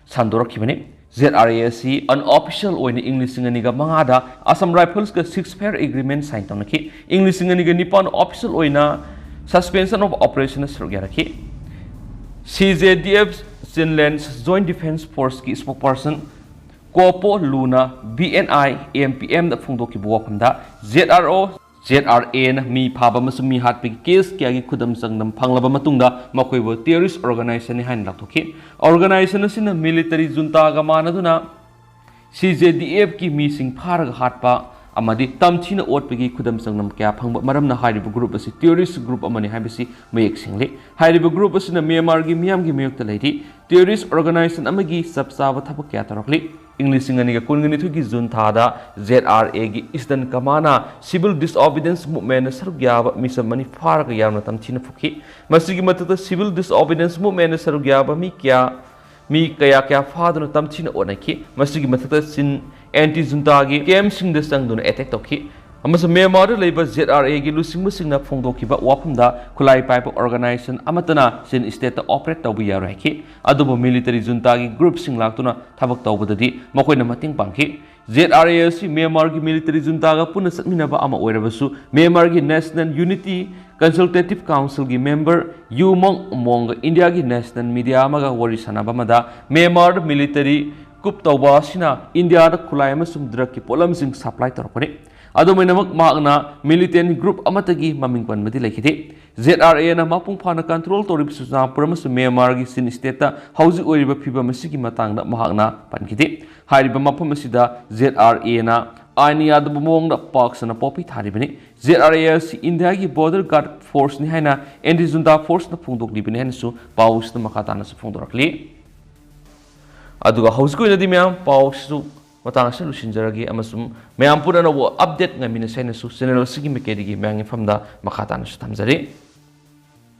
ꯁꯟꯗꯣꯔꯛꯈꯤꯕꯅꯤ꯫ ꯖꯦꯠ ꯑꯥꯔ ꯑꯦ ꯑꯁꯤ unofficial ꯑꯣꯏꯅ ꯏꯪ ꯂꯤꯁꯤꯡ ꯑꯅꯤꯒ ꯃꯉꯥꯗ ꯑꯁꯥꯝ ꯔꯥꯏꯐꯜꯁꯀ ceasefire agreement sign ꯇꯧꯅꯈꯤ꯫ ꯏꯪ ꯂꯤꯁꯤꯡ ꯑꯅꯤꯒ ꯅꯤꯄꯥꯟ official ꯑꯣꯏꯅ suspension of operation ꯁꯔꯨꯛ ꯌꯥꯔꯛꯈꯤ꯫ C J D F Chinland Joint Defence Forceꯀꯤ spokesperson ꯀꯣꯄꯣ ꯂꯨꯅ B N I M P ꯑꯦꯝꯗ ꯐꯣꯡꯗꯣꯛꯈꯤꯕ ꯋꯥꯐꯝꯗ, Z R O, Z R ꯑꯦꯅ ꯃꯤ ꯐꯥꯕ ꯑꯃꯁꯨꯡ ꯃꯤ ꯍꯥꯠꯄꯒꯤ ꯀꯦꯁ ꯀꯌꯥꯒꯤ ꯈꯨꯗꯝ ꯆꯥꯡꯗꯝ ꯐꯪꯂꯕ ꯃꯇꯨꯡꯗ ꯃꯈꯣꯏꯕꯨ terrorist organizationꯅꯤ ꯍꯥꯏꯅ ꯂꯥꯎꯊꯣꯛꯈꯤ꯫ Organization ꯑꯁꯤꯅ military juntaꯒ ꯃꯥꯟꯅꯗꯨꯅ ꯁꯤ ꯖꯦ ꯗꯤ ꯑꯦꯐꯀꯤ ꯃꯤꯁꯤꯡ ꯐꯥꯔꯒ ꯍꯥꯠꯄ ꯑꯃꯗꯤ ꯇꯝꯊꯤꯅ ꯑꯣꯠꯄꯒꯤ ꯈꯨꯗꯝ ꯆꯥꯡꯗꯝ ꯀꯌꯥ ꯐꯪꯕ ꯃꯔꯝꯅ ꯍꯥꯏꯔꯤꯕ ꯒ꯭ꯔꯨꯞ ꯑꯁꯤ terrorist group ꯑꯃꯅꯤ ꯍꯥꯏꯕꯁꯤ ꯃꯌꯦꯛ ꯁꯦꯡꯂꯤ꯫ ꯍꯥꯏꯔꯤꯕ ꯒ꯭ꯔꯨꯞ ꯑꯁꯤꯅ ꯃ꯭ꯌꯥꯟꯃꯥꯔꯒꯤ ꯃꯤꯌꯥꯝꯒꯤ ꯃꯥꯌꯣꯛꯇ ꯂꯩꯔꯤ꯫ Terrorist organization ꯑꯃꯒꯤ ꯆꯞ ꯆꯥꯕ ꯊꯕꯛ ꯀꯌꯥ ꯇꯧꯔꯛꯂꯤ꯫ ꯏꯪ ꯂꯤꯁꯤꯡ ꯑꯅꯤꯒ ꯀꯨꯟꯒ ꯅꯤꯊꯣꯏꯒꯤ ꯖꯨꯟ ꯊꯥꯗ ꯖꯦꯠ ꯑꯥꯔ ꯑꯦꯒꯤ Eastern Commandꯅ civil disobedience movementꯅ ꯁꯔꯨꯛ ꯌꯥꯕ ꯃꯤꯆꯝ ꯑꯅꯤ ꯐꯥꯔꯒ ꯌꯥꯝꯅ ꯇꯝꯊꯤꯅ ꯐꯨꯈꯤ꯫ ꯃꯁꯤꯒꯤ ꯃꯊꯛꯇ civil disobedience movementꯅ ꯁꯔꯨꯛ ꯌꯥꯕ ꯃꯤ ꯀꯌꯥ, ꯃꯤ ꯀꯌꯥ ꯀꯌꯥ ꯐꯥꯗꯨꯅ ꯇꯝꯊꯤꯅ ꯑꯣꯠꯅꯈꯤ꯫ ꯃꯁꯤꯒꯤ ꯃꯊꯛꯇ ꯆꯤꯟ anti juntaꯒꯤ campꯁꯤꯡꯗ ꯆꯪꯗꯨꯅ attack ꯇꯧꯈꯤ꯫ ꯑꯃꯁꯨꯡ ꯃ꯭ꯌꯥꯟꯃꯥꯔꯗ ꯂꯩꯕ ꯖꯦꯠ ꯑꯥꯔ ꯑꯦꯒꯤ ꯂꯨꯆꯤꯡꯕꯁꯤꯡꯅ ꯐꯣꯡꯗꯣꯛꯈꯤꯕ ꯋꯥꯐꯝꯗ ꯈꯨꯠꯂꯥꯏ ꯄꯥꯏꯕ organization ꯑꯃꯠꯇꯅ ꯆꯤꯟ stateꯇ operate ꯇꯧꯕ ꯌꯥꯔꯣꯏ ꯍꯥꯏꯈꯤ꯫ ꯑꯗꯨꯕꯨ military juntaꯒꯤ groupꯁꯤꯡ ꯂꯥꯛꯇꯨꯅ ꯊꯕꯛ ꯇꯧꯕꯗꯗꯤ ꯃꯈꯣꯏꯅ ꯃꯇꯦꯡ ꯄꯥꯡꯈꯤ꯫ ꯖꯦꯠ ꯑꯥꯔ ꯑꯦ ꯑꯁꯤ ꯃ꯭ꯌꯥꯟꯃꯥꯔꯒꯤ military juntaꯒ ꯄꯨꯟꯅ ꯆꯠꯃꯤꯟꯅꯕ ꯑꯃ ꯑꯣꯏꯔꯕꯁꯨ, ꯃ꯭ꯌꯥꯟꯃꯥꯔꯒꯤ National Unity Consultative Councilꯒꯤ member ꯌꯨ ꯃꯣꯡ ꯃꯣꯡꯒ ꯏꯟꯗꯤꯌꯥꯒꯤ national media ꯑꯃꯒ ꯋꯥꯔꯤ ꯁꯥꯟꯅꯕ ꯑꯃꯗ, ꯃ꯭ꯌꯥꯟꯃꯥꯔꯗ military coup ꯇꯧꯕ ꯑꯁꯤꯅ ꯏꯟꯗꯤꯌꯥꯗ ꯈꯨꯠꯂꯥꯏ ꯑꯃꯁꯨꯡ drugꯀꯤ ꯄꯣꯠꯂꯝꯁꯤꯡ supply ꯇꯧꯔꯛꯄꯅꯤ꯫ ꯑꯗꯨꯝ ꯑꯣꯏꯅꯃꯛ, ꯃꯍꯥꯛꯅ militant group ꯑꯃꯠꯇꯒꯤ ꯃꯃꯤꯡ ꯄꯟꯕꯗꯤ ꯂꯩꯈꯤꯗꯦ꯫ ZRA ꯅ ꯃꯄꯨꯡ ꯐꯥꯅ control ꯇꯧꯔꯤꯕ ꯆꯨꯔꯆꯥꯟꯄꯨꯔ ꯑꯃꯁꯨꯡ ꯃ꯭ꯌꯥꯟꯃꯥꯔꯒꯤ ꯆꯤꯟ state ꯇ ꯍꯧꯖꯤꯛ ꯑꯣꯏꯔꯤꯕ ꯐꯤꯕꯝ ꯑꯁꯤꯒꯤ ꯃꯇꯥꯡꯗ ꯃꯍꯥꯛꯅ ꯄꯟꯈꯤꯗꯦ꯫ ꯍꯥꯏꯔꯤꯕ ꯃꯐꯝ ꯑꯁꯤꯗ ZRA ꯅ ꯑꯥꯏꯟ ꯌꯥꯗꯕ ꯃꯑꯣꯡꯗ ꯄꯥꯛ ꯁꯟꯅ ꯄꯣꯛꯄꯤ ꯊꯥꯔꯤꯕꯅꯤ꯫ ZRA ꯑꯁꯤ ꯏꯟꯗꯤꯌꯥꯒꯤ border guard force ꯅꯤ ꯍꯥꯏꯅ ꯑꯦꯟꯇꯤ ꯖꯨꯟꯇꯥ force ꯅ ꯐꯣꯡꯗꯣꯛꯂꯤꯕꯅꯤ ꯍꯥꯏꯅꯁꯨ ꯄꯥꯎ ꯑꯁꯤꯗ ꯃꯈꯥ ꯇꯥꯅꯁꯨ ꯐꯣꯡꯗꯣꯔꯛꯂꯤ꯫ ꯑꯗꯨꯒ ꯍꯧꯖꯤꯛꯀꯤ ꯑꯣꯏꯅꯗꯤ ꯃꯌꯥꯝ ꯄꯥꯎ ꯑꯁꯤꯁꯨ ꯃꯇꯥꯡ ꯑꯁꯤꯗ ꯂꯣꯏꯁꯤꯟꯖꯔꯒꯦ, ꯑꯃꯁꯨꯡ ꯃꯌꯥꯝ ꯄꯨꯟꯅ ꯑꯅꯧꯕ update ꯉꯥꯏꯃꯤꯟꯅꯁꯤ ꯍꯥꯏꯅꯁꯨ channel ꯑꯁꯤꯒꯤ ꯃꯥꯏꯀꯩꯗꯒꯤ ꯃꯌꯥꯝꯒꯤ ꯃꯐꯝꯗ ꯃꯈꯥ ꯇꯥꯅꯁꯨ ꯊꯝꯖꯔꯤ꯫